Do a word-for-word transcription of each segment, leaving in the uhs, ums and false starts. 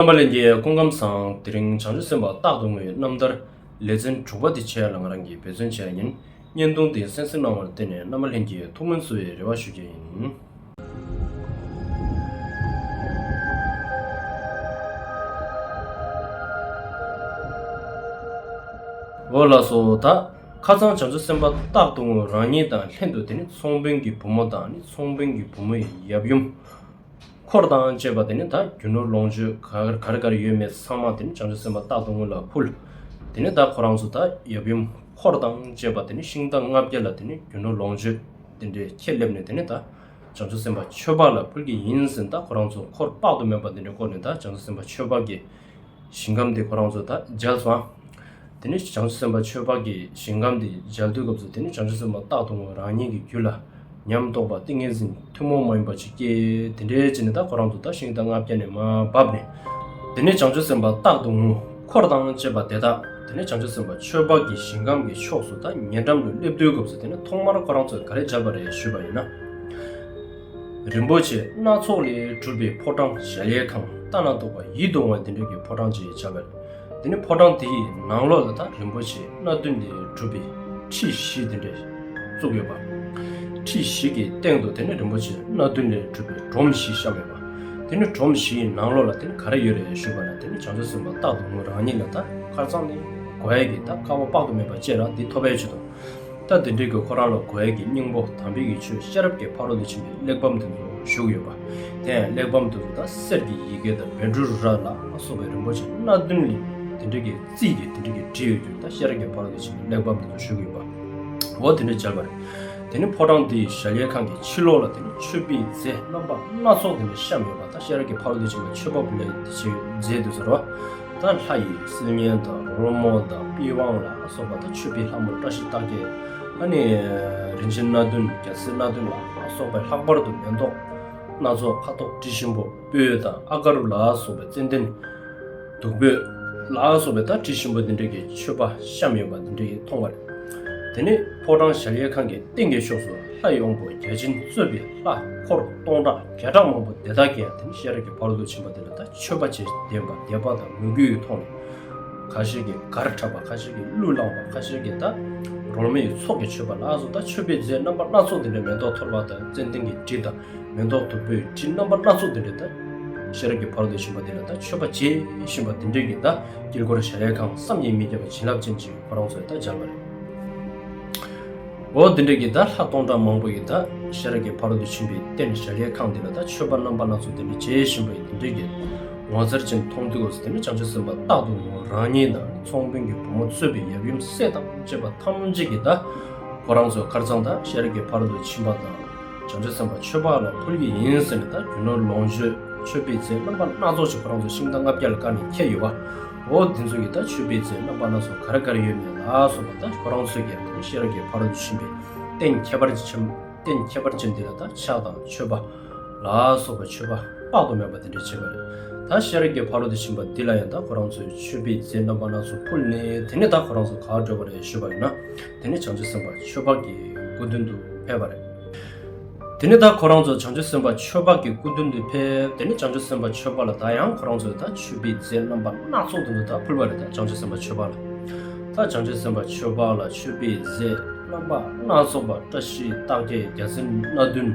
རྣམ་པ་ལྷན་རྒྱས་སྐུ་ཁམས་བཟང་། དེ་རིང་བྱང་ཆུབ་སེམས་དཔའ་རྟག་ཏུ་ངུའི་རྣམ་ཐར་ལེ་ཚན་དྲུག་པ་དེ་ཆེད་ལ་ང་རང་གིས་འབད་བརྩོན་བྱས་ཡིན། བརྙན་ཐུང་དེ་གསན་གཟིགས་གནང་བར་བརྟེན་ནས་རྣམ་པ་ལྷན་རྒྱས་ཐུགས་སྨོན་གསོ་བའི་རེ་བ་ཞུ་རྒྱུ་ཡིན། འོ་ལགས་སོ། ད་ཁ་སང་བྱང་ཆུབ་སེམས་དཔའ་རྟག་ཏུ་ངུ་རང་ཉིད་དང་ལྷན་དུ་དེ་ནི་ཚོང་དཔོན་གྱི་བུ་མོ་དང་ནི་ཚོང་དཔོན་གྱི་བུ་མོའི་ཡབ་ཡུམ། འཁོར་དང་བཅས་པ་དེ་ནི་ད་རྒྱུ་ནོར་ལོངས་སྤྱོད་ག་ག་རེ་ག་རེ་ཡོད་མེད་ཚང་མ་དེ་ནི་བྱང་ཆུབ་སེམས་དཔའ་རྟག་ཏུ་ངུ་ལ་ཕུལ། དེ་ནི་ད་ཁོ་རང་ཚོ་ད་ཡབ་ཡུམ་འཁོར་དང་བཅས་པ་དེ་ནི་ཤིང་རྟ་ལྔ་བརྒྱ་ལ་དེ་ནི་རྒྱུ་ནོར་ལོངས་སྤྱོད་དེ་འདྲའི་ཁྱེར་སླེབས་ནས་དེ་ནི་ད་བྱང་ཆུབ་སེམས་དཔའ་ཆོས་འཕགས་ལ་ཕུལ་གྱི་ཡིན་ཟེར་ད་ཁོ་རང་ཚོ་འཁོར་དཔག་ཏུ་མེད་པ་དེ་འདྲའི་བསྐོར་ནས་ད་བྱང་ཆུབ་སེམས་དཔའ་ཆོས་འཕགས་ཀྱི་ཞིང་ཁམས་དེ་ཁོ་རང་ཚོ་ད་མཇལ་སོང་། དེ་ནས་བྱང་ཆུབ་སེམས་དཔའ་ཆོས་འཕགས་ཀྱི་ཞིང་ཁམས་དེ་མཇལ་དུས་སྐབས་སུ་དེ་ནས་བྱང་ཆུབ་སེམས་དཔའ་རྟག་ཏུ་ངུ་རང་ཉིད་ཀྱི་རྒྱུད་ལ་ཉམས་རྟོགས་པ་ཏིང་ངེ་འཛིན་ཐུན་མོང་མ་ཡིན་པ་ཅིག་སྐྱེས། དེ་འདྲའི་བྱས་ནས་ད་ཁོ་རང་ཚོ་ད་ཤིང་རྟ་ལྔ་བརྒྱ་ནས་མར་བབས་ནས། དེ་ནས་བྱང་ཆུབ་སེམས་དཔའ་རྟག་ཏུ་ངུ་འཁོར་དང་བཅས་པ་དེ་དག་དེ་ནས་བྱང་ཆུབ་སེམས་དཔའ་ཆོས་འཕགས་ཀྱི་ཞིང་ཁམས་ཀྱི་ཕྱོགས་སུ་ད་ཉེ་འགྲམ་དུ་སླེབས་དུས་སྐབས་སུ་དེ་ནས་ཐོག་མར་ཁོ་རང་ཚོས་ག་རེ་མཇལ་བ་རེད་ཞུས་པ་ཡིན་ན། རིན་པོ་ཆེ་སྣ་ཚོགས་ལས་གྲུབ་པའི་ཕོ་བྲང་གཞལ་ཡས་ཁང་ལྟ་ན་སྡུག་པ་ཡིད་དུ་འོང་བ་དེ་འདྲ་གི་ཕོ་བྲང་ཅིག་མཇལ་བ་རེད། དེ་ནི་ཕོ་བྲང་དེ་ཡི་ནང་ལོགས་ལ་ད་རིན་པོ་ཆེ་སྣ་བདུན་ལས་གྲུབ་པའི་ཁྲི་བཞི་དེ་འདྲ་བཙུགས་ཡོད་པ། ཁྲི་བཞི་གི་སྟེང་དུ་དེ་ནི་རིན་པོ་ཆེ་སྣ་བདུན་ལས་གྲུབ་པའི་སྒྲོམ་བཞི་བཤམས་ཡོད་པ། དེ་ནི་སྒྲོམ་བཞི་ཡི་ནང་ལོགས་ལ་དེ་ནི་ག་རེ་ཡོད་རེད་ཞུས་པ་ན། དེ་ནི་བྱང་ཆུབ་སེམས་དཔའ་རྟག་ཏུ་ངུ་རང་ཉིད་ལ་ད་ཁ་སང་ནས་གོ་ཡས་ཀྱི་ད་དཀའ་བ་དཔག་ཏུ་མེད་པ་སྤྱད་ར་འདི་ཐོབ་པའི་ཆེད་དུ། ད་དེ་འདྲའི་གི་ཁོ་རང་ལ་གོ་ཡས་ཀྱི་སྙིང་པོ་དམ་པའི་གི་ཆོས་ཤེས་རབ་ཀྱི་ཕ་རོལ་ཏུ་ཕྱིན་པའི་གླེགས་བམ་དེ་ཚོ་བཞུགས་ཡོད་པ། དེ་ཡང་གླེགས་བམ་དེ་ཚོ་ད་གསེར་གྱི་ཡི་གེ་དང་བཻ་ཌཱུརྱ་ལ་སོགས་པའི་རིན་པོ་ཆེ་སྣ་བདུན་ལས་དེ་འདྲའི་གི་རྩིས་ཀྱིས་དེ་འདྲའི་གི་བྲིས་ཡོད་རྒྱུ་ད་ཤེས་རབ་ཀྱི་ཕ་རོལ་ཏུ་ཕྱིན་པའི་གླེགས་བམ་དེ་ཚོ་བཞུགས་ཡོད་པ། འོ་དེ་འདྲ་མཇལ་བ་རེད། དེ་ནི་ཕོ་བྲང་དེའི་གཞལ་ཡས་ཁང་གི་ཕྱི་ལོགས་ལ་དེ་ནི་མཆོད་པའི་རྫས་རྣམ་པ་སྣ་ཚོགས་དེ་འདྲ་བཤམས་ཡོད་པ་ད་ཤེས་རབ་ཀྱི་ཕ་རོལ་ཏུ་ཕྱིན་པའི་མཆོད་པ་ཕུལ་ཡས་དེ་ཆེ་རྫས་དེ་ཚོ་རེད་བ། ད་ལྷ་ཡི་སིལ་སྙན་དང་རོལ་མོ་དང་པི་ཝང་ལ་སོགས་པ་དང་མཆོད་པའི་ལྷ་མོ་བཀྲ་ཤིས་རྟགས་བརྒྱད། ཨ་ནི་རིན་ཆེན་སྣ་བདུན་རྒྱལ་སྲིད་སྣ་བདུན་ལ་སོགས་པའི་ལྷག་པར་དུ་མེ་ཏོག་སྣ་ཚོགས་ཁ་དོག་དྲི་ཞིམ་པོ་སྤོས་དང་ཨ་ཀ་རུ་ལ་སོགས་པའི་ཙན་དན་བདུག་སྤོས་ལ་སོགས་པའི་ད་དྲི་ཞིམ་པོ་འདི་འདྲ་གི་མཆོད་པ་བཤམས་ཡོད་པ་འདི་འདྲ་གི་མཐོང་བ་རེད། དེ་ནས་ཕོ་བྲང་གཞལ་ཡས་ཁང་གི་སྟེང་གི་ཕྱོགས་སུ་ལྷ་ཡི་དབང་པོ་བརྒྱ་བྱིན་གཙོས་པའི་ལྷ་འཁོར་སྟོང་ཕྲག་བརྒྱ་ཕྲག་མང་པོ་དེ་དག་གིས་ཡང་དེ་ནི་ཤེས་རབ་ཀྱི་ཕ་རོལ་ཏུ་ཕྱིན་པ་དེ་ལ་ད་མཆོད་པ་བྱས་བསྟན་པ་དད་པ་དང་མོས་གུས་ཀྱི་ཐོག་ནས། ཁ་ཤས་ཀྱིས་གར་འཁྲབ་པ། ཁ་ཤས་ཀྱིས་གླུ་བླངས་པ། ཁ་ཤས་ཀྱིས་ད་རོལ་མོའི་ཚོགས་ཀྱི་མཆོད་པ་ལ་སོགས་ད་མཆོད་པའི་རྫས་རྣམ་པ་སྣ་ཚོགས་དེ་འདྲའི་མེ་ཏོག་འཐོར་བ་དང་ཙན་དན་གྱི་དྲི་དང་མེ་ཏོག་བདུག་སྤོས་དྲི་རྣམ་པ་སྣ་ཚོགས་དེ་འདྲའི་ད་ཤེས་རབ་ཀྱི་ཕ་རོལ་ཏུ་ཕྱིན་པ་དེ་ལ་ད་མཆོད་པ་བྱེད་བཞིན་པ་དེ་འདྲའི་གི་ད་དཀྱིལ་འཁོར་གཞལ་ཡས་ཁང་བསམ་གྱིས་མི་ཁྱབ་པ་བྱིན་རླབས་ཅན་ཅིག་ཁོ་རང་ཚོས་ད་མཇལ་བ་རེད། འོ་དེ་འདྲའི་གི་ད་ལྷ་སྟོང་ཕྲག་མང་པོ་ཡི་ད་ཤེས་རབ་ཀྱི་ཕ་རོལ་ཏུ་ཕྱིན་པའི་རྟེན་གཞལ་ཡས་ཁང་འདི་ལ་ད་མཆོད་པ་རྣམ་པ་སྣ་ཚོགས་དེ་འདྲ་བྱེད་བཞིན་པ་ཡི་དེ་འདྲའི་གི་ངོ་མཚར་ཅན་མཐོང་དུས་སྐབས་སུ་དེ་ནི་བྱང་ཆུབ་སེམས་དཔའ་རྟག་ཏུ་ངུ་རང་ཉིད་དང་ཚོང་དཔོན་གྱི་བུ་མོ་གཙོས་པའི་ཡབ་ཡུམ་སྲས་དང་བཅས་པ་ཐམས་ཅད་ཀྱིས་ད་ཁོ་རང་ཚོའི་ཁར་ཚང་ད་ཤེས་རབ་ཀྱི་ཕ་རོལ་ཏུ་ཕྱིན་པ་དང་བྱང་ཆུབ་སེམས་དཔའ་ཆོས་འཕགས་ལ་ཕུལ་གྱི་ཡིན་ཟེར་ནས་ད་རྒྱུ་ནོར་ལོངས་སྤྱོད་མཆོད་པའི་རྫས་རྣམ་པ་སྣ་ཚོགས་ཤིག་ཁོ་རང་ཚོ་ཤིང་རྟ་ལྔ་བརྒྱ་ལ་བཀར་ནས་ཁྱེར་ཡོད་པ། འོ་དེ་ཚོ་གི་ད་མཆོད་པའི་རྫས་རྣམ་པ་སྣ་ཚོགས་ག་རེ་ག་རེ་ཡོད་མེད་ལ་སོགས་པ་ད་ཁོ་རང་ཚོས་ཀྱང་དེ་ནི་ཤེས་རབ་ཀྱི་ཕ་རོལ་ཏུ་ཕྱིན་པའི་རྟེན་ཁྱད་པར་ཅན་རྟེན་ཁྱད་པར་ཅན་འདི་ལ་ད་ཕྱག་དང་མཆོད་པ་ལ་སོགས་པ་མཆོད་པ་དཔག་ཏུ་མེད་པ་དེ་འདྲ་བྱེད་པ་རེད། ད་ཤེས་རབ་ཀྱི་ཕ་རོལ་ཏུ་ཕྱིན་པ་འདི་ལ་ཡང་ད་ཁོ་རང་ཚོས་མཆོད་པའི་རྫས་རྣམ་པ་སྣ་ཚོགས་ཕུལ་ནས་དེ་ནི་ད་ཁོ་རང་ཚོ་ག་པར་འགྲོ་བ་རེད་ཞུས་པ་ཡིན་ན། དེ་ནི་བྱང་ཆུབ་སེམས་དཔའ་ཆོས་འཕགས་ཀྱི་སྐུ་མདུན་དུ་ཕེབས་པ་རེད། དེ་ནི་ད་ཁོ་རང་ཚོ་བྱང་ཆུབ་སེམས་དཔའ་ཆོས་འཕགས་ཀྱི་སྐུ་མདུན་དུ་ཕེབས། དེ་ནི་བྱང་ཆུབ་སེམས་དཔའ་ཆོས་འཕགས་ལ་ད་ཡང་ཁོ་རང་ཚོས་ད་མཆོད་པའི་རྫས་རྣམ་པ་སྣ་ཚོགས་དེ་ཚོ་ད་ཕུལ་བ་རེད། ད་བྱང་ཆུབ་སེམས་དཔའ་ཆོས་འཕགས་ལ། ད་བྱང་ཆུབ་སེམས་དཔའ་ཆོས་འཕགས་ལ་མཆོད་པའི་རྫས་རྣམ་པ་སྣ་ཚོགས་པ་བཀྲ་ཤིས་རྟགས་བརྒྱད་རྒྱལ་མཚན་སྣ་བདུན།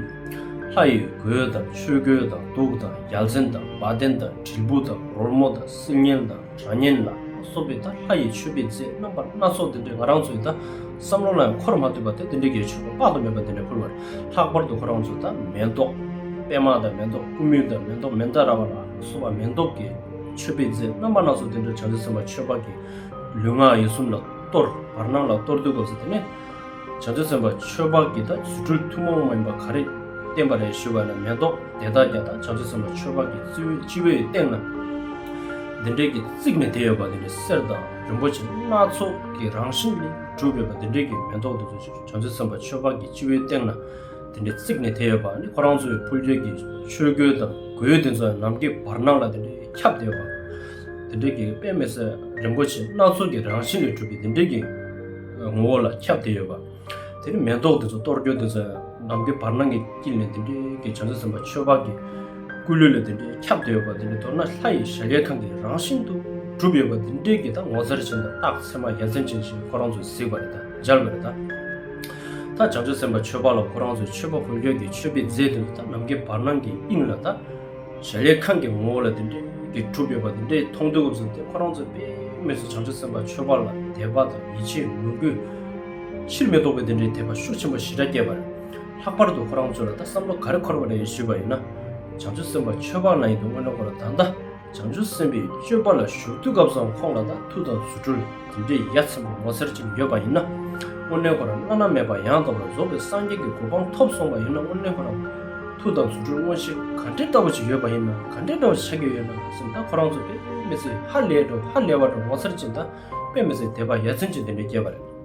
ལྷ་ཡི་གོས་དང་ཆོས་གོས་དང་གདུགས་དང་ཡ་མཚན་དང་བ་དན་དང་དྲིལ་བུ་དང་རོལ་མོ་དང་སིལ་སྙན་དང་སྒྲ་སྙན་ལ་སོགས་པའི་ད་ལྷ་ཡི་མཆོད་པའི་རྫས་རྣམ་པ་སྣ་ཚོགས་དེ་འདྲའི་ང་རང་ཚོའི་ད་བསམ་བློ་ལ་ཡང་འཁོར་མ་ཐུབ་པ་དེ་དེ་འདྲའི་གི་མཆོད་པ་དཔག་ཏུ་མེད་པ་དེ་འདྲ་ཕུལ་བར། ལྷག་པར་དུ་ཁོ་རང་ཚོ་ད་མེ་ཏོག་པད་མ་དང་མེ་ཏོག་ཀུ་མུད་དང་མེ་ཏོག་མནྡ་ར་བ་ལ་སོགས་པ་མེ་ཏོག་གི་མཆོད་པའི་རྫས་རྣམ་པ་སྣ་ཚོགས་དེ་འདྲ་བྱང་ཆུབ་སེམས་དཔའ་ཆོས་འཕགས་ཀྱི་ལུས་ངག་ཡིད་གསུམ་ལ་གཏོར། བར་སྣང་ལ་གཏོར་དུས་སྐབས་སུ་དེ་ནས། བྱང་ཆུབ་སེམས་དཔའ་ཆོས་འཕགས་ཀྱི་ད་རྫུ་འཕྲུལ་ཐུན་མོང་མ་ཡིན་པ་ག་རེ་བསྟན་པ་རེད་ཞུས་པ་ན། མེ་ཏོག་དེ་དག་ཀྱང་ད་བྱང་ཆུབ་སེམས་དཔའ་ཆོས་འཕགས་ཀྱི་སྤྱི་བོའི་སྤྱི་བོའི་སྟེང་ན་འདི་འདྲའི་གི་བརྩིགས་ནས་བསྡད་ཡོད་པ། འདི་འདྲའི་གསེར་དང་རིན་པོ་ཆེ་སྣ་ཚོགས་ཀྱི་རང་བཞིན་ལས་གྲུབ་ཡོད་པ་འདི་འདྲའི་གི་མེ་ཏོག་དེ་ཚོ་བྱང་ཆུབ་སེམས་དཔའ་ཆོས་འཕགས་ཀྱི་སྤྱི་བོའི་སྟེང་ན་འདི་འདྲའི་བརྩིགས་ནས་བསྡད་ཡོད་པ། ནི་ཁོ་རང་ཚོའི་ཕུལ་བྱེད་ཀྱི་ཆོས་གོས་དང་གོས་དེ་ཚོ་ནམ་མཁའི་བར་སྣང་ལ་འདི་འདྲའི་ཁྱབ་བསྡད་ཡོད་པ། འདི་འདྲའི་གི་དཔེ་མི་སྲིད་རིན་པོ་ཆེ་སྣ་ཚོགས་ཀྱི་རང་བཞིན་ལས་གྲུབ་པའི་འདི་འདྲའི་གི་ངོ་བོ་ལ་ཁྱབ་བསྡད་ཡོད་པ། དེ་ནི་མེ་ཏོག་དེ་ཚོ་གཏོར་རྒྱུ་དེ་ཚོ་ནམ་མཁའི་བར་སྣང་གི་དཀྱིལ་ནས་དེ་འདྲའི་གི་བྱང་ཆུབ་སེམས་དཔའ་ཆོས་འཕགས་ཀྱི་ སྐུ་ལུས་ལ་དེ་འདྲའི་ཁྱབ་བསྡད་ཡོད་པ་དེ་འདྲའི། མདོར་ན་ལྷ་ཡི་གཞལ་ཡས་ཁང་གི་རང་བཞིན་དུ་གྲུབ་ཡོད་པ་དེ་འདྲའི་གི་ད་ངོ་མཚར་ཅན་དང་རྟགས་མཚན་མ་ཡ་མཚན་ཅན་ཞིག་ཁོ་རང་ཚོས་གཟིགས་པ་རེད། ད་མཇལ་བ་རེད། ད་ད་བྱང་ཆུབ་སེམས་དཔའ་ཆོས་འཕགས་ལ་ཁོ་རང་ཚོས་མཆོད་པ་འབུལ་རྒྱུ་གི་མཆོད་པའི་རྫས་དེ་ད་ནམ་མཁའི་བར་སྣང་གི་དབྱིངས་ལ་ད་གཞལ་ཡས་ཁང་གི་ངོ་བོ་ལ་དེ་འདྲའི་གི་གྲུབ་ཡོད་པ་དེ་འདྲའི་མཐོང་དུས་སྐབས་སུ་དེ་ཁོ་རང་ཚོ་དཔེ་མི་སྲིད་བྱང་ཆུབ་སེམས་དཔའ་ཆོས་འཕགས་ལ་དད་པ་དང་ཡིད་ཆེས་མོས་གུས་ཕྱིར་མི་ལྡོག་པའི་དེ་འདྲའི་དད་པ་ཤུགས་ཆེན་པོ་ཞེ་དྲག་སྐྱེས་པ་རེད། ལྷག་པར་དུ་ཁོ་རང་ཚོ་ལ་ད་བསམ་བློ་ག་རེ་འཁོར་བ་རེད་ཞུས་པ་ཡིན་ན། བྱང་ཆུབ་སེམས་དཔའ་ཆོས་འཕགས་ལ་ཡིན་དུས་དངོས་གནས་ཁོ་རང་ད་ལྟ་བྱང་ཆུབ་སེམས་དཔའི་སྤྱོད་པ་ལ་ཞུགས་དུས་སྐབས་སུའང་ཁོང་ལ་ད་མཐུ་དང་རྫུ་འཕྲུལ་དེ་འདྲའི་ཡ་མཚན་པོ་ངོ་མཚར་ཅིག་ཡོད་པ་ཡིན་ན། དངོས་གནས་ཁོ་རང་བླ་ན་མེད་པ་ཡང་དག་པར་རྫོགས་པའི་སངས་རྒྱས་ཀྱི་གོ་འཕང་ཐོབ་སོང་བ་ཡིན་ན། དངོས་གནས་ཁོ་རང་མཐུ་དང་རྫུ་འཕྲུལ་མངོན་ཤེས་ག་འདྲའི་འདྲ་བོ་ཅིག་ཡོད་པ་ཡིན་ན། ག་འདྲའི་འདྲ་བོ་ཆགས་ཀྱི་ཡོད་ན་སེམས་ད་ཁོ་རང་ཚོ་དཔེ་མི་སྲིད་ཧ་ལས་འགྲོ་ཧ་ལས་པ་འགྲོ་ངོ་མཚར་ཅན་ད་དཔེ་མི་སྲིད་དད་པ་ཡ་མཚན་ཅན་དེ་འདྲའི་སྐྱེས་པ་རེད།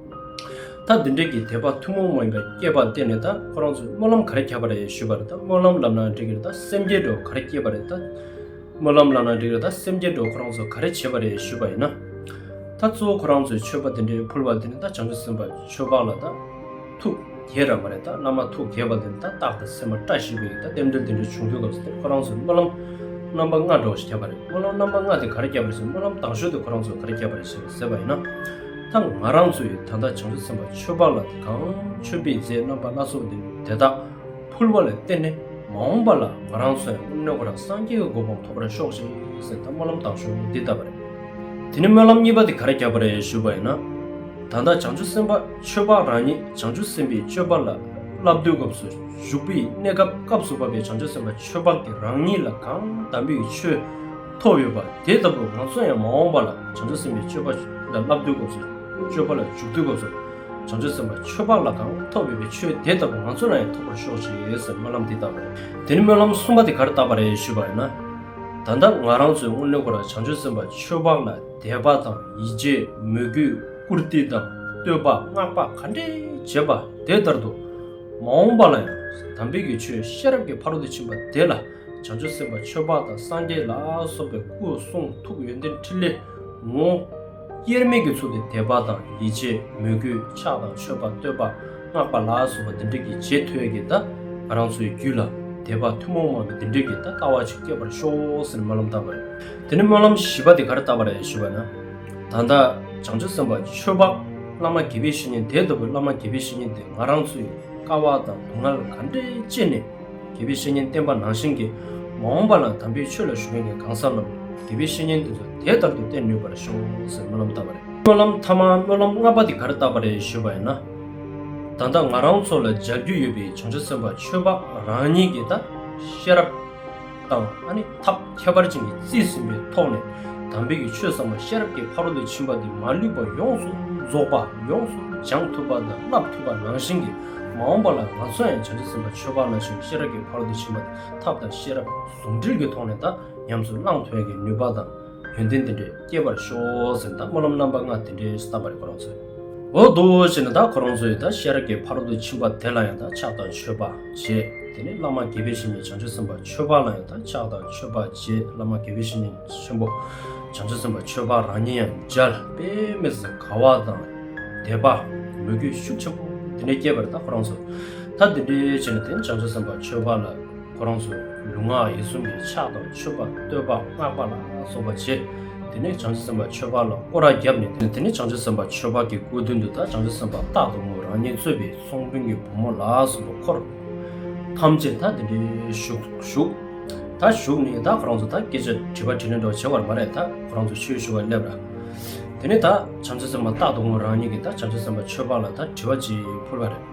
ད་འདི་འདྲའི་གི་དད་པ་ཐུན་མོང་མ་ཡིན་པ་སྐྱེས་པ་བརྟེན་ནས་ད་ཁོ་རང་ཚོས་སྨོན་ལམ་ག་རེ་བརྒྱབ་པ་རེད་ཞུས་པ་རེད། ད་སྨོན་ལམ་ལབ་ན་འགྲིག་གི་རེད། ད་སེམས་བསྐྱེད་འགྲོ་ག་རེ་བསྐྱེད་པ་རེད། ད་སྨོན་ལམ་ལབ་ན་འགྲིག་གི་རེད། ད་སེམས་བསྐྱེད་འགྲོ་ཁོ་རང་ཚོ་ག་རེ་བྱེད་པ་རེད་ཞུས་པ་ཡིན་ན། ད་གཙོ་བོ་ཁོ་རང་ཚོས་མཆོད་པ་དེ་འདྲའི་ཕུལ་བ་དེ་ནི་ད་བྱང་ཆུབ་སེམས་དཔའ་ཆོས་འཕགས་ལ་ད་ཐུགས་དགྱེས་ར་མ་རེད། ད་བླ་མ་ཐུགས་དགྱེས་པ་དེ་ནི་ད་རྟགས་དང་མཚན་མ་བཀྲ་ཤིས་པའི་ད་རྟེན་འབྲེལ་དེ་འདྲ་བྱུང་དུས་སྐབས་སུ་དེ་ཁོ་རང་ཚོས་སྨོན་ལམ་རྣམ་པ་ལྔ་འདྲ་བོ་ཞིག་བརྒྱབ་པ་རེད། སྨོན་ལམ་རྣམ་པ་ལྔ་དེ་ག་རེ་བརྒྱབ་པ་རེད་ཟེར། སྨོན་ལམ་དང་ཤོས་དེ་ཁོ་རང་ཚོས་ག་རེ་བརྒྱབ་པ་རེད་ཟེར་བ་ཡིན་ན། ད་ང་རང་ཚོ་ཡིས་ད་ལྟ་བྱང་ཆུབ་སེམས་དཔའ་ཆོས་འཕགས་ལ་གང་མཆོད་པའི་རྫས་རྣམ་པ་སྣ་ཚོགས་དེ་དེ་དག་ཕུལ་བ་ལ་བརྟེན་ནས་མ་འོངས་པ་ལ་ང་རང་ཚོ་ཡང་དངོས་གནས་ཁོ་རང་སངས་རྒྱས་ཀྱི་གོ་འཕང་ཐོབ་པར་ཤོག་ཅིག་ཟེར་ད་སྨོན་ལམ་དང་ཤོས་འདི་བཏབ་པ་རེད། དེ་ནས་སྨོན་ལམ་གཉིས་པ་དེ་ག་རེ་བརྒྱབ་པ་རེད་ཞུས་པ་ཡིན་ན། ད་ལྟ་བྱང་ཆུབ་སེམས་དཔའ་ཆོས་འཕགས་རང་ཉིད་བྱང་ཆུབ་སེམས་དཔའི་སྤྱོད་པ་ལ་བསླབ་དུས་སྐབས་སུ་བཞུགས་པའི་གནས་སྐབས་སྐབས་སུ་བབ་པའི་བྱང་ཆུབ་སེམས་དཔའ་ཆོས་འཕགས་ཀྱི་རང་ཉིད་ལ་གང་དམ་པའི་ཆོས་ཐོབ་ཡོད་པ་དེ་ལྟ་བུ་ང་ཚོ་ཡང་མ་འོངས་པ་ལ་བྱང་ཆུབ་སེམས་དཔའི་སྤྱོད་པ་ལ་བསླབ་དུས་སྐབས་སུ་སྤྱོད་པ་ལ་འཇུག་དུས་སྐབས་སུ། བྱང་ཆུབ་སེམས་དཔའ་ཆོས་འཕགས་ལ་གང་ཐོབ་ཡོད་པའི་ཆོས་དེ་ལྟ་བུ་ང་ཚོ་ལ་ཡང་ཐོབ་པར་ཤོག་ཅིག་ཟེར་སྨོན་ལམ་འདི་བཏབ་པ་རེད། དེ་ནི་སྨོན་ལམ་གསུམ་པ་དེ་ག་རེ་བཏབ་པ་རེད་ཞུས་པ་ཡིན་ན། ད་ལྟ་ང་རང་ཚོའི་དངོས་གནས་ཁོ་རང་བྱང་ཆུབ་སེམས་དཔའ་ཆོས་འཕགས་ལ་དད་པ་དང་ཡིད་ཆེས་མོས་གུས་བཀུར་སྟི་དང་བསྟོད་པ་བསྔགས་པ་ག་འདྲས་བྱེད་པ་དེ་ལྟར་དུ། མ་འོངས་པ་ལ་ཡང་དམ་པའི་གི་ཆོས་ཤེས་རབ་ཀྱི་ཕ་རོལ་ཏུ་ཕྱིན་པ་དེ་ལ། བྱང་ཆུབ་སེམས་དཔའ་ཆོས་འཕགས་དང་སངས་རྒྱས་ལ་སོགས་པའི་སྐུ་གསུང་ཐུགས་ཡོན་ཏན་ཕྲིན་ལས་ངོ་བོ་དབྱེར་མེད་ཀྱི་ཚུལ་དུ་དད་པ་དང་ཡིད་ཆེས་མོས་གུས་ཕྱག་དང་མཆོད་པ་བསྟོད་པ་བསྔགས་པ་ལ་སོགས་པ་འདི་འདྲ་གི་བྱེད་ཐུབ་ཡས་ཀྱི་ད་ང་རང་ཚོའི་རྒྱུད་ལ་དད་པ་ཐུན་མོང་མ་ཡིན་པའི་འདི་འདྲ་གི་ད་ལྟ་བ་ཅིག་སྐྱེ་བར་ཤོག་ཟེར་ནས་སྨོན་ལམ་བཏབ་པ་རེད། དེ་ནས་སྨོན་ལམ་བཞི་པ་དེ་ག་རེ་བཏབ་པ་རེད་ཞུས་པ་ན། ད་ལྟ་བྱང་ཆུབ་སེམས་དཔའ་ཆོས་འཕགས་བླ་མ་དགེ་བའི་བཤེས་གཉེན་དེ་ལྟ་བུའི་བླ་མ་དགེ་བའི་བཤེས་གཉེན་དེ་ང་རང་ཚོས་དཀའ་བ་དང་སྡུག་བསྔལ་ག་འདྲས་སྤྱད་ནས། དགེ་བའི་བཤེས་གཉེན་བསྟེན་པ་ནང་བཞིན་གྱི་མ་འོངས་པ་ལ་དམ་པའི་ཆོས་ལ་ཞུགས་མཁན་གྱི་གང་ཟག་རྣམས་དགེ་བའི་བཤེས་གཉེན་དེ་ཚོ་དེ་ལྟར་དུ་བསྟེན་ནུས་པར་ཤོག་ཟེར་སྨོན་ལམ་བཏབ་པ་རེད། སྨོན་ལམ་ཐ་མ་སྨོན་ལམ་ལྔ་པ་དེ་ག་རེ་བཏབ་པ་རེད་ཞུས་པ་ཡིན་ན། ད་ལྟ་ང་རང་ཚོ་ལ་མཇལ་རྒྱུ་ཡོད་པའི་བྱང་ཆུབ་སེམས་དཔའ་ཆོས་འཕགས་རང་ཉིད་ཀྱི་ད་ཤེས་རབ་དང་ཨ་ནི་ཐབས་ཁྱད་པར་ཅན་གྱིས་རྩིས་ཟིན་པའི་ཐོག་ནས་དམ་པའི་གི་ཆོས་ཟབ་མོ་ཤེས་རབ་ཀྱི་ཕ་རོལ་ཏུ་ཕྱིན་པ་དེ་མ་ལུས་པ་ཡོངས་སུ་རྫོགས་པ་ཡོངས་སུ་སྦྱང་ཐུབ་པ་དང་བསླབ་ཐུབ་པ་ནང་བཞིན་གྱི་མ་འོངས་པ་ལ་ང་ཚོ་ཡང་བྱང་ཆུབ་སེམས་དཔའ་ཆོས་འཕགས་ནང་བཞིན་ཤེས་རབ་ཀྱི་ཕ་རོལ་ཏུ་ཕྱིན་པ་དེ་ཐབས་དང་ཤེས་རབ་ཟུང་འབྲེལ་གྱི་ཐོག་ནས་ད་ཉམས་སུ་བླང་ཐུབ་ཡག་གི་ནུས་པ་དང་ཡོན་ཏན་དེ་འདྲས་སྐྱེ་བར་ཤོག་ཟེར་ནས་ད་སྨོན་ལམ་རྣམ་པ་ལྔ་དེ་འདྲས་བཏབ་པ་རེད་ཁོ་རང་ཚོས། འོ་འདུག་བྱས་ནས་ད་ཁོ་རང་ཚོས་ད་ཤེས་རབ་ཀྱི་ཕ་རོལ་ཏུ་ཕྱིན་པ་དེ་ལ་ཡང་ད་ཕྱག་དང་མཆོད་པ་བྱེད། དེ་ནས་བླ་མ་དགེ་བའི་བཤེས་གཉེན་བྱང་ཆུབ་སེམས་དཔའ་ཆོས་འཕགས་ལ་ཡང་ད་ཕྱག་དང་མཆོད་པ་བྱེད། བླ་མ་དགེ་བའི་བཤེས་གཉེན་ཆེན་པོ་བྱང་ཆུབ་སེམས་དཔའ་ཆོས་འཕགས་རང་ཉིད་ཡང་མཇལ། དཔེ་མི་སྲིད་དགའ་བ་དང་དད་པ་མོས་གུས་ཤུགས་ཆེན་པོ་དེ་འདྲས་སྐྱེས་པ་རེད་ད་ཁོ་རང་ཚོ། ད་དེ་འདྲས་བྱས་ནས་དེ་ནས་བྱང་ཆུབ་སེམས་དཔའ་ཆོས་འཕགས་ལ་ཁོ་རང་ཚོ་ལུས་ངག་ཡིད་གསུམ་གྱི་ཕྱག་དང་མཆོད་པ་བསྟོད་པ་བསྔགས་པ་ལ་སོགས་པ་བྱེད། དེ་ནས་བྱང་ཆུབ་སེམས་དཔའ་ཆོས་འཕགས་ལ་སྐོར་ར་བརྒྱབ་ནས། དེ་ནས་བྱང་ཆུབ་སེམས་དཔའ་ཆོས་འཕགས་ཀྱི་སྐུ་མདུན་དུ་ད་བྱང་ཆུབ་སེམས་དཔའ་རྟག་ཏུ་ངུ་རང་ཉིད་གཙོས་པའི་ཚོང་དཔོན་གྱི་བུ་མོ་ལ་སོགས་པ་འཁོར་ཐམས་ཅད་ད་དེ་འདྲའི་བཞུགས་བཞུགས། ད་བཞུགས་ནས་ད་ཁོ་རང་ཚོ་ད་སྐད་ཆ་དྲི་བ་དྲིས་ལན་འདྲ་བོ་བྱེད་པར་མ་རེད། ད་ཁོ་རང་ཚོ་ཆོས་ཞུ་བར་སླེབས་ར། དེ་ནས་ད་བྱང་ཆུབ་སེམས་དཔའ་རྟག་ཏུ་ངུ་རང་ཉིད་ཀྱིས་ད་བྱང་ཆུབ་སེམས་དཔའ་ཆོས་འཕགས་ལ་ད་དྲི་བ་ཅིག་ཕུལ་བ་རེད།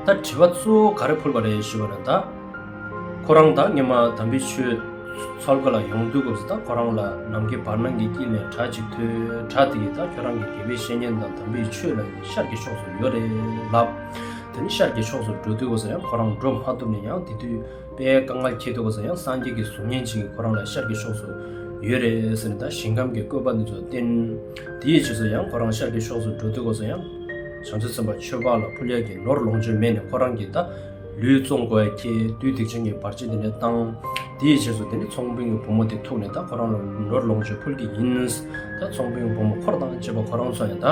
ད་དྲི་བ་གཙོ་བོ་ག་རེ་ཕུལ་བ་རེད་ཞུས་པ་ན། ད་ཁོ་རང་ད་སྔོན་མ་དམ་པའི་ཆོས་འཚོལ་ག་ལ་ཡོང་དུས་སྐབས་སུ་ད་ཁོ་རང་ལ་ནམ་མཁའི་བར་སྣང་གི་དཀྱིལ་ནས་སྒྲ་ཅིག་ཐོས། སྒྲ་དེ་གིས་ད་ཁྱོད་རང་གི་དགེ་བའི་བཤེས་གཉེན་དང་དམ་པའི་ཆོས་ལ་ཤར་གྱི་ཕྱོགས་སུ་ཡོད་རེད་ལབ། དེ་ནས་ཤར་གྱི་ཕྱོགས་སུ་འགྲོ་དུས་སྐབས་སུ་ཡང་ཁོ་རང་འགྲོ་མ་ཐུབ་ནས་ཡང་དེ་དུས་དཔེ་དཀའ་ངལ་འཁྱེར་དུས་སྐབས་སུ་ཡང་སངས་རྒྱས་ཀྱི་གཟུགས་བརྙན་ཅིག་ཁོ་རང་ལ་ཤར་གྱི་ཕྱོགས་སུ་ཡོད་རེད་ཟེར་ནས་ད་ཞིང་ཁམས་ཀྱི་བཀོད་པ་འདི་ཚོ་བསྟན། དེའི་རྗེས་སུ་ཡང་ཁོ་རང་ཤར་གྱི་ཕྱོགས་སུ་འགྲོ་དུས་སྐབས་སུ་ཡང་། བྱང་ཆུབ་སེམས་དཔའ་ཆོས་འཕགས་ལ་ཕུལ་ཡག་གི་ནོར་ལོངས་སྤྱོད་མེད་ནས་ཁོ་རང་གིས་ད་ལུས་བཙོང་དགོས་ཡག་ཁྱེད་བདུད་སྡིག་ཅན་གྱི་བར་ཆད་འདི་འདྲ་བཏང་། དེའི་རྗེས་སུ་དེ་ནི་ཚོང་དཔོན་གྱི་བུ་མོ་དེ་ཐུག་ནས་ད་ཁོ་རང་ལ་ནོར་ལོངས་སྤྱོད་ཕུལ་གྱི་ཡིན། ད་ཚོང་དཔོན་གྱི་བུ་མོ་འཁོར་དང་བཅས་པ་ཁོ་རང་ཚོ་ཡང་ད་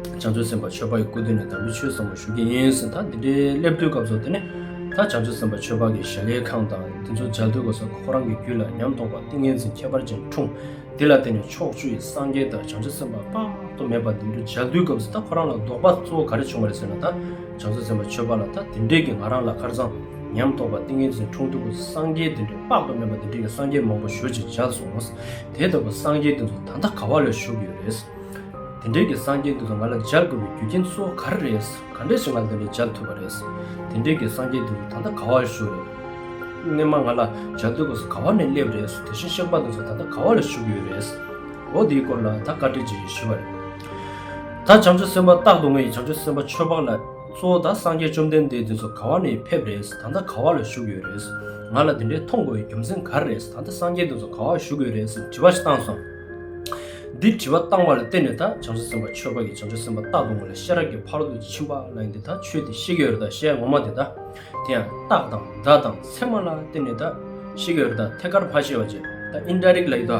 བྱང་ཆུབ་སེམས་དཔའ་ཆོས་འཕགས་ཀྱི་སྐུ་མདུན་ནས་དམ་པའི་ཆོས་ཟབ་མོ་ཞུ་གི་ཡིན་ཟེར། ད་འདི་འདྲའི་སླེབས་དུས་སྐབས་སུ་དེ་ནི་ ད་བྱང་ཆུབ་སེམས་དཔའ་ཆོས་འཕགས་ཀྱི་གཞལ་ཡས་ཁང་དང་དེ་ཚོ་མཇལ་དུས་སྐབས་སུ་ཁོ་རང་གི་རྒྱུད་ལ་ཉམས་རྟོགས་པ་ཏིང་ངེ་འཛིན་ཁྱད་པར་ཅན་འཁྲུངས། དེ་ལ་བརྟེན་ནས་ཕྱོགས་བཅུའི་སངས་རྒྱས་དང་བྱང་ཆུབ་སེམས་དཔའ་དཔག་ཏུ་མེད་པ་དེ་འདྲ་མཇལ་དུས་སྐབས་སུ་ད་ཁོ་རང་ལ་དོགས་པ་གཙོ་བོ་ག་རེ་བྱུང་བ་རེད་ཟེར་ན། ད་བྱང་ཆུབ་སེམས་དཔའ་ཆོས་འཕགས་ལ་ད་དེ་འདྲས་ཀྱི་ང་རང་ལ་ཁར་སང་ཉམས་རྟོགས་པ་ཏིང་ངེ་འཛིན་འཁྲུངས་དུས་སྐབས་སུ་སངས་རྒྱས་དེ་འདྲས་དཔག་ཏུ་མེད་པ་དེ་འདྲས་ཀྱི་སངས་རྒྱས་མང་པོ་ཞེ་ཅིག་མཇལ་སོང་། དེ་ལྟ་བུ་སངས་རྒྱས་དེ་ཚོ་ད་ལྟ་ག་བ་ལ་བཞུགས་ཡོད་རེད། དེ་འདྲའི་གི་སངས་རྒྱས་འདི་ཚོ་ང་ལ་མཇལ་དགོས་པའི་རྒྱུ་རྐྱེན་གཙོ་བོ་ག་རེ་རེད། ག་འདྲས་ཞིག་ང་ལ་དེ་འདྲའི་མཇལ་ཐུབ་པ་རེད། དེ་འདྲའི་གི་སངས་རྒྱས་འདི་ཚོ་ད་ལྟ་ག་བར་བཞུགས་རེད། སྔོན་མ་ང་ལ་མཇལ་དུས་སྐབས་སུ་ག་བ་ནས་སླེབས་རེད། དེ་བཞིན་གཤེགས་པ་འདི་ཚོ་ད་ལྟ་ག་བ་ལ་བཞུགས་ཡོད་རེད། འོ་དེའི་སྐོར་ལ་ད་བཀའ་འདྲི་ཅིག་ཞུས་པ་རེད། ད་བྱང་ཆུབ་སེམས་དཔའ་རྟག་ཏུ་ངེས་ཀྱི་བྱང་ཆུབ་སེམས་དཔའ་ཆོས་འཕགས་ལ་གཙོ་བོ་ད་སངས་རྒྱས་བཅོམ་ལྡན་འདས་འདི་ཚོ་ག་བ་ནས་ཕེབས་རེད། ད་ལྟ་ག་བ་ལ་བཞུགས་ཡོད་རེད། ང་ལ་དེ་འདྲའི་མཐོང་དགོས་པའི་རྒྱུ་མཚན་ག་རེ་རེད། ད་ལྟ་སངས་རྒྱས་འདི་ཚོ་ག་བ་བཞུགས་ཡོད་རེད་ཟེར་དྲི་བ་ཞིག་བཏང་སོང་། འདི་དྲི་བ་བཏང་བ་ལ་བརྟེན་ནས་ད་བྱང་ཆུབ་སེམས་དཔའ་ཆོས་འཕགས་ཀྱིས་བྱང་ཆུབ་སེམས་དཔའ་རྟག་ཏུ་ངེས་ལ་ཤེས་རབ་ཀྱི་ཕ་རོལ་ཏུ་ཕྱིན་པ་ལབ་ཡིན་དེ་ད་ཆོས་དེ་ཤེས་ཀྱི་ཡོད་རེད། ད་ཤེས་ངོ་མ་དེ་ད་དེ་ཡང་རྟགས་དང་བརྡ་དང་མཚན་མ་ལ་བརྟེན་ནས་ད་ཤེས་ཀྱི་ཡོད་རེད། ད་ཐད་ཀར་མ་ཤེས་པ་བྱས་ད་ཨིན་ཌའི་རེག་ལབ་ཡིན་ད།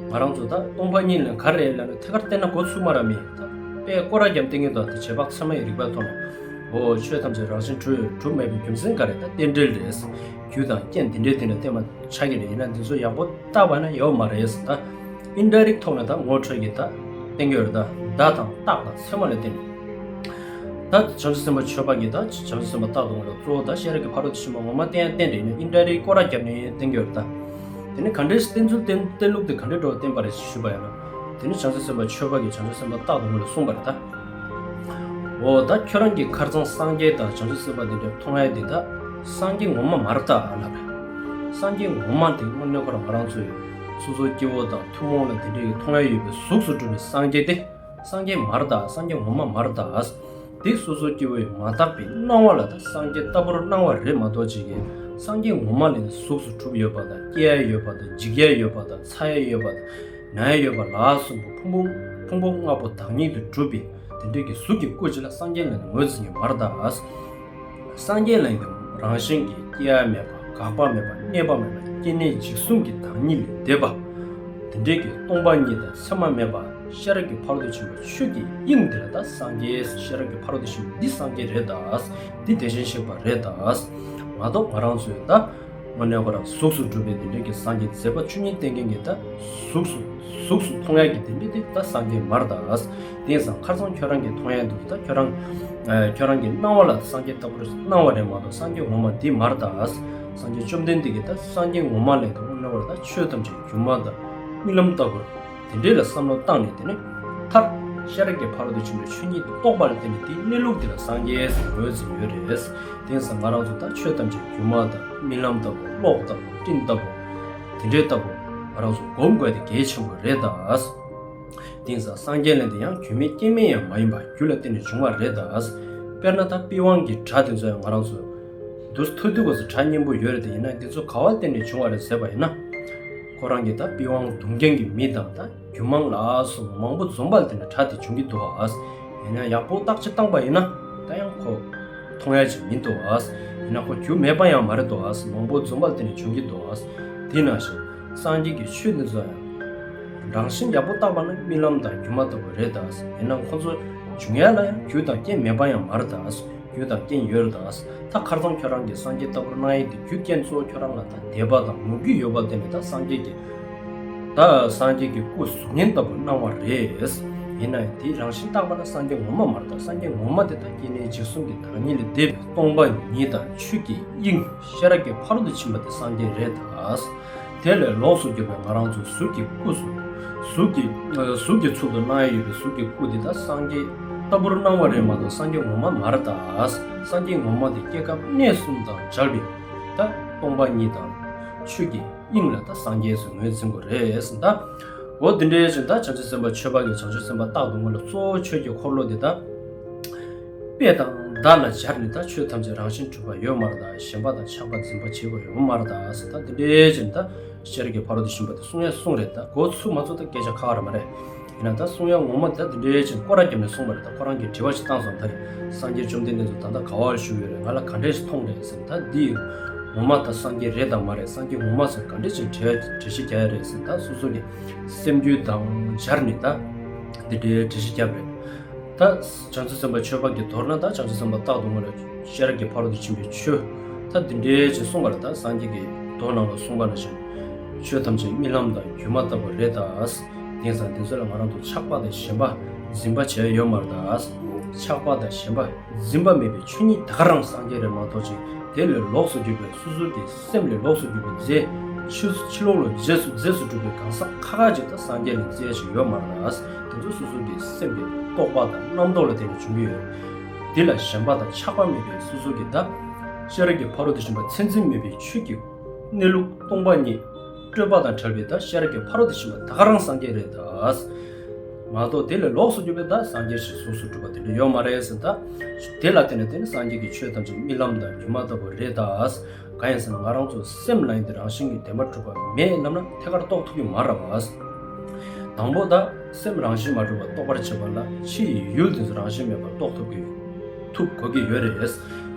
ང་རང་ཚོ་ད་སྟོང་པ་ཉིད་ལ་ག་རེ་ལབ་ན་ཐད་ཀར་བལྟས་ན་གོ་ཚུགས་མ་ར་མེད་ད། དཔེ་སྐོར་ར་རྒྱབ་བསྟན་གྱི་འདུག་ད་རྗེས་དཔག་ཚད་མ་ཡི་རིགས་པའི་ཐོག་ནས་འོ་ཆོས་ཐམས་ཅད་རང་བཞིན་གྲུབ་གྲུབ་མེད་པའི་རྒྱུ་མཚན་ག་རེ། ད་རྟེན་འབྲེལ་རེད། རྒྱུ་དང་རྐྱེན་དེ་འདྲའི་སྟེང་ནས་བརྟེན་པ་ཆགས་ཀྱི་རེད། ཡིན་ན་འདི་ཚོ་ཡག་པོ་བརྟག་པ་ན་ཡོད་མ་རེད། ད་ཨིན་ཌའི་རེག་ཐོག་ནས་ད་ངོ་འཕྲོད་ཀྱི་ད་བསྟན་གྱི་ཡོད་རེད། ད་བརྡ་དང་རྟགས་དང་མཚན་མ་ལ་བརྟེན་ནས་ད་བྱང་ཆུབ་སེམས་དཔའ་ཆོས་འཕགས་ཀྱིས་ད་བྱང་ཆུབ་སེམས་དཔའ་རྟག་ཏུ་ངེས་ལ་གཙོ་བོ་ད་ཤེས་རབ་ཀྱི་ཕ་རོལ་ཏུ་ཕྱིན་པ་ངོ་མ་བསྟན་ཡང་བསྟན་རེད། ཡིན་ན་ཨིན་ཌའི་རེག་སྐོར་ར་བརྒྱབ་ནས་བསྟན་གྱི་ཡོད་རེད། ད་དེ་ནི་ག་འདྲའི་བསྟན་ཚུལ་བསྟན་བསྟན་ལུགས་དེ་ག་འདྲའི་འགྲོ་བ་བསྟན་པ་རེད་ཞུས་པ་ཡིན་ན། དེ་ནི་བྱང་ཆུབ་སེམས་དཔའ་ཆོས་འཕགས་ཀྱིས་བྱང་ཆུབ་སེམས་དཔའ་རྟག་ཏུ་ངེས་ལ་གསུངས་པ་རེད་ད། འོ་ད་ཁྱོད་རང་གིས་ཁར་སང་སངས་རྒྱས་དང་བྱང་ཆུབ་སེམས་དཔའ་དེ་འདྲ་མཐོང་ཡ་དེ་ད་སངས་རྒྱས་ངོ་མ་མ་རེད་ད་ལབ་རེད། སངས་རྒྱས་ངོ་མ་དེ་དངོས་གནས་ཁོ་རང་ང་རང་ཚོའི་སོ་སོའི་སྐྱེ་བོ་དང་ཐུན་མོང་ལ་དེ་འདྲའི་མཐོང་ཡ་ཡོད་པའི་གཟུགས་སུ་གྲུབ་པའི་སངས་རྒྱས་དེ་སངས་རྒྱས་མ་རེད་ད། སངས་རྒྱས་ངོ་མ་མ་རེད་ད། དེ་སོ་སོའི་སྐྱེ་བོས་མ་བརྟགས་པའི་སྣང་བ་ལ་ད་སངས་རྒྱས་ལྟ་བུར་སྣང་བ་རེད་མ་གཏོགས་ཅིག་གིས་སངས་རྒྱས་ངོ་མ་ལ་གཟུགས་སུ་གྲུབ་ཡོད་པ་དང་སྐྱེ་ཡ་ཡོད་པ་དང་འཇིག་ཡ་ཡོད་པ་དང་ཚ་ཡ་ཡོད་པ་དང་ན་ཡ་ཡོད་པ་ལ་སོགས་པ་ཕུང་པོ་ཕུང་པོ་ལྔ་པོ་བདག་ཉིད་དུ་གྲུབ་པའི་དེ་འདྲའི་གི་གཟུགས་ཀྱི་སྐུ་ཅིག་ལ་སངས་རྒྱས་ལ་ངོས་འཛིན་གྱི་མ་རེད་ད། སངས་རྒྱས་ལ་ཡང་རང་བཞིན་གྱིས་སྐྱེ་བ་མེད་པ་འགག་པ་མེད་པ་གནས་པ་མེད་པ་སྐྱེ་གནས་འཇིག་གསུམ་གྱི་བདག་ཉིད་ལས་འདས་པ། དེ་འདྲའི་གི་སྟོང་པ་ཉིད་དང་མཚན་མ་མེད་པ་ཤེས་རབ་ཀྱི་ཕ་རོལ་ཏུ་ཕྱིན་པ་ཆོས་ཀྱི་དབྱིངས་དེ་ལ་ད་སངས་རྒྱས། ཤེས་རབ་ཀྱི་ཕ་རོལ་ཏུ་ཕྱིན་པ་འདི་སངས་རྒྱས་རེད་ད། འདི་དེ་བཞིན་གཤེགས་པ་རེད་ད། མ་གཏོགས་ང་རང་ཚོས་ད་དངོས་གནས་ཁོ་རང་གཟུགས་སུ་གྲུབ་པའི་དེ་འདྲའི་གི་སངས་རྒྱས་མཛད་པ་བཅུ་གཉིས་བསྟན་མཁན་གྱི་ད་གཟུགས་སུ་གཟུགས་སུ་མཐོང་ཡ་གི་དེ་འདྲའི་དེ་ད་སངས་རྒྱས་མ་རེད་ད། དེང་སང་ཁར་སང་ཁྱོད་རང་གིས་མཐོང་ཡ་འདུག་ད་ཁྱོད་རང་ཨ་ཁྱོད་རང་གི་སྣང་བ་ལ་སངས་རྒྱས་ལྟ་བུར་སྣང་བ་རེད་མ་གཏོགས་སངས་རྒྱས་ངོ་མ་འདི་མ་རེད་ད། སངས་རྒྱས་བཅོམ་ལྡན་འདས་ཀྱིས་ད་སངས་རྒྱས་ངོ་མ་ལས་ད་དངོས་གནས་ཁོ་རང་ད་ཆོས་ཐམས་ཅད་སྒྱུ་མ་དང་རྨི་ལམ་ལྟ་བུར། དེ་འདྲའི་ལ་བསམ་བློ་བཏང་ནས་དེ་ནས་མཐར་ཤེས་རབ་ཀྱི་ཕ་རོལ་ཏུ་ཕྱིན་པའི་ཆོས་ཉིད་དུ་རྟོགས་པ་ལ་བརྟེན་ནས་དེའི་གནས་ལུགས་དེ་ལ་སངས་རྒྱས་ཟེར་ངོས་འཛིན་ཡོད་རེད། དེང་སང་ང་རང་ཚོ་ད་ཆོས་ཐམས་ཅད་སྒྱུ་མ་དང་རྨི་ལམ་ལྟ་བུ་གློག་ལྟ་བུ་སྤྲིན་ལྟ་བུ་དེ་འདྲའི་ལྟ་བུ་ང་རང་ཚོ་སྒོམ་དགོས་དེ་གལ་ཆེན་པོ་རེད་ད། དེང་སང་སངས་རྒྱས་ལ་དེ་ཡང་རྒྱུ་མེད་རྐྱེན་མེད་ཡང་མ་ཡིན་པ་རྒྱུ་ལ་བརྟེན་ནས་བྱུང་བ་རེད་ད། དཔེར་ན་ད་པི་ཝང་གི་སྒྲ་དེ་ཚོ་ཡང་ང་རང་ཚོ་འདུག་ཐོས་དུས་སྐབས་སུ་སྒྲ་སྙན་པོ་ཡོད་རེད་དེ། ཡིན་ན་འདི་ཚོ་ག་བ་བརྟེན་ནས་བྱུང་བ་རེད་ཟེར་བ་ཡིན་ན། ཁོ་རང་གིས་ད་པི་ཝང་རྡུང་མཁན་གྱི་མི་དང་ད་རྒྱུ་མང་ལ་སོགས་པ་མང་པོ་འཛོམས་པ་ལ་བརྟེན་ནས་སྒྲ་དེ་བྱུང་གི་འདུག་ཨ། ཡིན་ན་ཡག་པོ་བརྟག་དཔྱད་བཏང་པ་ཡིན་ན་ད་ཡང་ཁོ་མཐོང་ཡ་ཅིག་མི་འདུག་ཨ། ཡིན་ན་ཁོ་རྒྱུ་མེད་པ་ཡང་མ་རེད་འདུག་ཨ། མང་པོ་འཛོམས་པ་ལ་བརྟེན་ནས་བྱུང་གི་འདུག་ཨ། དེ་ནང་བཞིན་སངས་རྒྱས་ཀྱི་ཆོས་འདི་ཚོ་ཡང་རང་བཞིན་ཡག་པོ་བརྟག་པ་ན་རྨི་ལམ་དང་སྒྱུ་མ་ལྟ་བུ་རེད་ད། ཡིན་ན་ཁོ་ཚོ་བྱུང་ཡ་ལ་ཡང་རྒྱུ་དང་རྐྱེན་མེད་པ་ཡང་མ་རེད་ད། རྒྱུ་དང་རྐྱེན་ཡོད་རེད་ད། ད་ཁར་སང་ཁྱོད་རང་གིས་སངས་རྒྱས་ལྟ་བུར་སྣང་ཡས་དེ་རྒྱུ་རྐྱེན་གཙོ་བོ་ཁྱོད་རང་ལ་ད་དད་པ་དང་མོས་གུས་ཡོད་པ་དེ་ནི་ད་སངས་རྒྱས་ཀྱི་ད་སངས་རྒྱས་ཀྱི་སྐུ་གཟུགས་བརྙན་ལྟ་བུར་སྣང་བ་རེད། ཡིན་ན་ཡང་དེའི་རང་བཞིན་བརྟག་པ་ན་སངས་རྒྱས་ངོ་མ་མ་རེད་ད། སངས་རྒྱས་ངོ་མ་དེ་ད་སྐྱེ་གནས་འཇིག་གསུམ་གྱི་བདག་ཉིད་ལས་འདས་པའི་སྟོང་པ་ཉིད་དང་ཆོས་ཀྱི་དབྱིངས་ཤེས་རབ་ཀྱི་ཕ་རོལ་ཏུ་ཕྱིན་པ་དེ་སངས་རྒྱས་རེད་ད། དེ་ལས་ལོགས་སུ་གྱུར་པའི་ང་རང་ཚོ་གཟུགས་ཀྱི་སྐུ་གཟུགས་གཟུགས་ཀྱི་གཟུགས་ཀྱི་ཚུལ་དུ་སྣང་ཡས་ཡོད་པའི་གཟུགས་ཀྱི་སྐུ་འདི་ད་སངས་རྒྱས་ལྟ་བུར་སྣང་བ་རེད་མ་གཏོགས་སངས་རྒྱས་ངོ་མ་མ་རེད་ད། སངས་རྒྱས་ངོ་མ་དེ་སྐྱེ་སྐབས་གནས་གསུམ་དང་བྲལ་བའི་ད་སྟོང་པ་ཉིད་དང་ཆོས་ཀྱི་དབྱིངས་ལ་ད་སངས་རྒྱས་སུ་ངོས་འཛིན་དགོས་རེད་ཟེར་ད། འོ་དེ་འདྲའི་ཕྱིར་ད་བྱང་ཆུབ་སེམས་དཔའ་ཆོས་འཕགས་ཀྱིས་བྱང་ཆུབ་སེམས་དཔའ་རྟག་ཏུ་ངེས་ལ་གཙོ་བོ་ཆོས་ཀྱི་འཁོར་ལོ་འདི་ད། དཔེ་དང་བརྡ་ལ་སྦྱར་ནས་ད་ཆོས་ཐམས་ཅད་རང་བཞིན་གྲུབ་པ་ཡོད་མ་རེད་ད། ཞེན་པ་དང་ཆགས་པ་འཛིན་པ་བྱེད་པ་ཡོད་མ་རེད་ད་ཟེར། ད་འདི་འདྲའི་ཕྱིར་ད་ཤེས་རབ་ཀྱི་ཕ་རོལ་ཏུ་ཕྱིན་པ་དེ་གསུང་ཡ་གསུང་རེད། ད་གོ་ཚུགས་མ་ཚུགས་ད་སྐད་ཆ་ཁག་རེད་མ་རེད། ཡིན་ན་ད་གསུང་ཡ་ངོ་མ་ད་འདི་འདྲའི་ཕྱིར་སྐོར་ར་བརྒྱབ་ནས་གསུངས་པ་རེད། ད་ཁོ་རང་གིས་དྲི་བ་ཞིག་བཏང་སོང་། ད་རེད་སངས་རྒྱས་བཅོམ་ལྡན་འདས་ཚོ་ད་ལྟ་ག་བར་བཞུགས་ཡོད་རེད། ང་ལ་ག་འདྲས་ཞིག་མཐོང་རེད་ཟེར། ད་འདི་ངོ་མ་ད་སངས་རྒྱས་རེད་དམ་མ་རེད། སངས་རྒྱས་ངོ་མ་ཟེར་ག་འདྲས་ཞིག་འགྲེལ་འགྲེལ་བཤད་རྒྱག་ཡ་རེད་ཟེར། ད་སོ་སོ་གི་སེམས་རྒྱུད་དང་སྦྱར་ནས་ད་འདི་འདྲའི་འགྲེལ་བཤད་རྒྱབ་རེད། ད་བྱང་ཆུབ་སེམས་དཔའ་ཆོས་འཕགས་ཀྱིས་མདོར་ན་ད་བྱང་ཆུབ་སེམས་དཔའ་རྟག་ཏུ་ངེས་ལ་ཤེས་རབ་ཀྱི་ཕ་རོལ་ཏུ་ཕྱིན་པའི་ཆོས་ ད་འདི་འདྲའི་ཅིག་གསུངས་པ་རེད། ད་སངས་རྒྱས་ཀྱིས་མདོ་ནང་ལ་གསུངས་པ་ནང་བཞིན་ཆོས་ཐམས་ཅད་རྨི་ལམ་དང་སྒྱུ་མ་ལྟ་བུ་རེད་ད། དེང་སང་འདི་ཚོ་ལ་ང་རང་ཚོ་ཆགས་པ་དང་ཞེན་པ་འཛིན་པ་བྱས་ཡོད་མ་རེད་ད། ཆགས་པ་དང་ཞེན་པ་འཛིན་པ་མེད་པའི་ཆོས་ཉིད་ད་ག་རང་སངས་རྒྱས་རེད་མ་གཏོགས་ཅིག་དེ་ལས་ལོགས་སུ་གྱུར་པའི་སོ་སོ་གི་སེམས་ལས་ལོགས་སུ་གྱུར་པའི་རྫས་ཕྱི་ཕྱི་ལོགས་ལ་རྫས་སུ་རྫས་སུ་གྲུབ་པའི་གང་ཟག་ཁ་ཁ་ཅིག་ད་སངས་རྒྱས་ལ་རྫས་ཤིག་ཡོད་མ་རེད་ད། དེ་ཚོ་སོ་སོ་གི་སེམས་ཀྱི་རྟོག་པ་དང་རྣམ་རྟོག་ལ་བརྟེན་ནས་བྱུང་གི་ཡོད་རེད། དེ་ལ་ཞེན་པ་དང་ཆགས་པ་མེད་པའི་སོ་སོ་གི་ད་ཤེས་རབ་ཀྱི་ཕ་རོལ་ཏུ་ཕྱིན་པ་མཚན་འཛིན་མེད་པའི་ཆོས་ཀྱི་གནས་ལུགས་སྟོང་པ་ཉིད་སྤྲོས་པ་དང་བྲལ་བའི་ད་ཤེས་རབ་ཀྱི་ཕ་རོལ་ཏུ་ཕྱིན་པ་ད་ག་རང་སངས་རྒྱས་རེད་ད། མ་གཏོགས་དེ་ལས་ལོགས་སུ་གྱུར་པའི་ད་སངས་རྒྱས་ཞིག་གཟུགས་སུ་གྲུབ་པ་དེ་འདྲ་ཡོད་མ་རེད་ཟེར་ད། དེ་ལ་བརྟེན་ནས་དེ་ནི་སངས་རྒྱས་ཀྱི་ཆོས་ཐམས་ཅད་རྨི་ལམ་དང་སྒྱུ་མ་ལྟ་བུ་རེད་ད། གང་ཡིན་ཟེར་ན་ང་རང་ཚོ་སེམས་ལ་ཡིན་ཏེ་རང་བཞིན་གྱིས་བདེན་པར་གྲུབ་པ་མེད་ལབ་ན་ཐད་ཀར་རྟོགས་ཐུབ་ཀྱི་མ་རེད་བ། དང་པོ་ད་སེམས་རང་བཞིན་མ་གྲུབ་པ་རྟོགས་པར་བྱེད་པ་ལ་ཕྱི་ཡི་ཡུལ་དེ་ཚོ་རང་བཞིན་མེད་པར་རྟོགས་ཐུབ་ཀྱི་ཐུབ་དགོས་ཀྱི་ཡོད་རེད།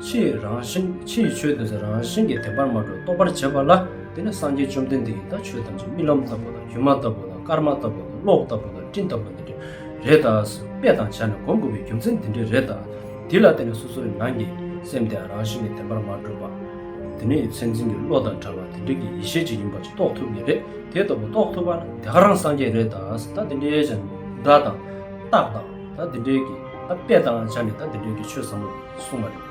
ཕྱི་ཡི་རང་བཞིན་ཕྱི་ཡི་ཆོས་དེ་ཚོ་རང་བཞིན་གྱིས་བདེན་པར་མ་གྲུབ་རྟོགས་པར་བྱེད་པ་ལ་དེ་ནི་སངས་རྒྱས་བཅོམ་ལྡན་འདས་ཀྱིས་ད་ཆོས་ཐམས་ཅད་རྨི་ལམ་ལྟ་བུ་དང་སྒྱུ་མ་ལྟ་བུ་དང་སྐར་མ་ལྟ་བུ་དང་གློག་ལྟ་བུ་དང་སྤྲིན་ལྟ་བུ་འདི་འདྲ་རེད་ད་ཟེར་དཔེ་དང་སྦྱར་ནས་སྒོམ་དགོས་པའི་རྒྱུ་མཚན་དེ་འདྲ་རེད་ད། དེ་ལ་བརྟེན་ནས་སོ་སོའི་ནང་གི་སེམས་དེ་རང་བཞིན་གྱིས་བདེན་པར་མ་གྲུབ་པ། དེ་ནས་མཚན་འཛིན་གྱི་བློ་དང་བྲལ་བ་དེ་འདྲ་གི་ཡེ་ཤེས་ཅིག་ཡིན་པ་ཅིག་རྟོགས་ཐུབ་ཀྱི་རེད། དེ་ལྟ་བུ་རྟོགས་ཐུབ་པ་ན་དེ་ག་རང་སངས་རྒྱས་རེད་ད། ད་དེ་འདྲའི་ཅན་སྒྲ་དང་རྟགས་དང་ད་དེ་འདྲའི་གི་ད་དཔེ་དང་སྦྱར་ནས་ད་དེ་འདྲའི་གི་ཆོས་ཟབ་མོ་གསུངས་པ་རེད།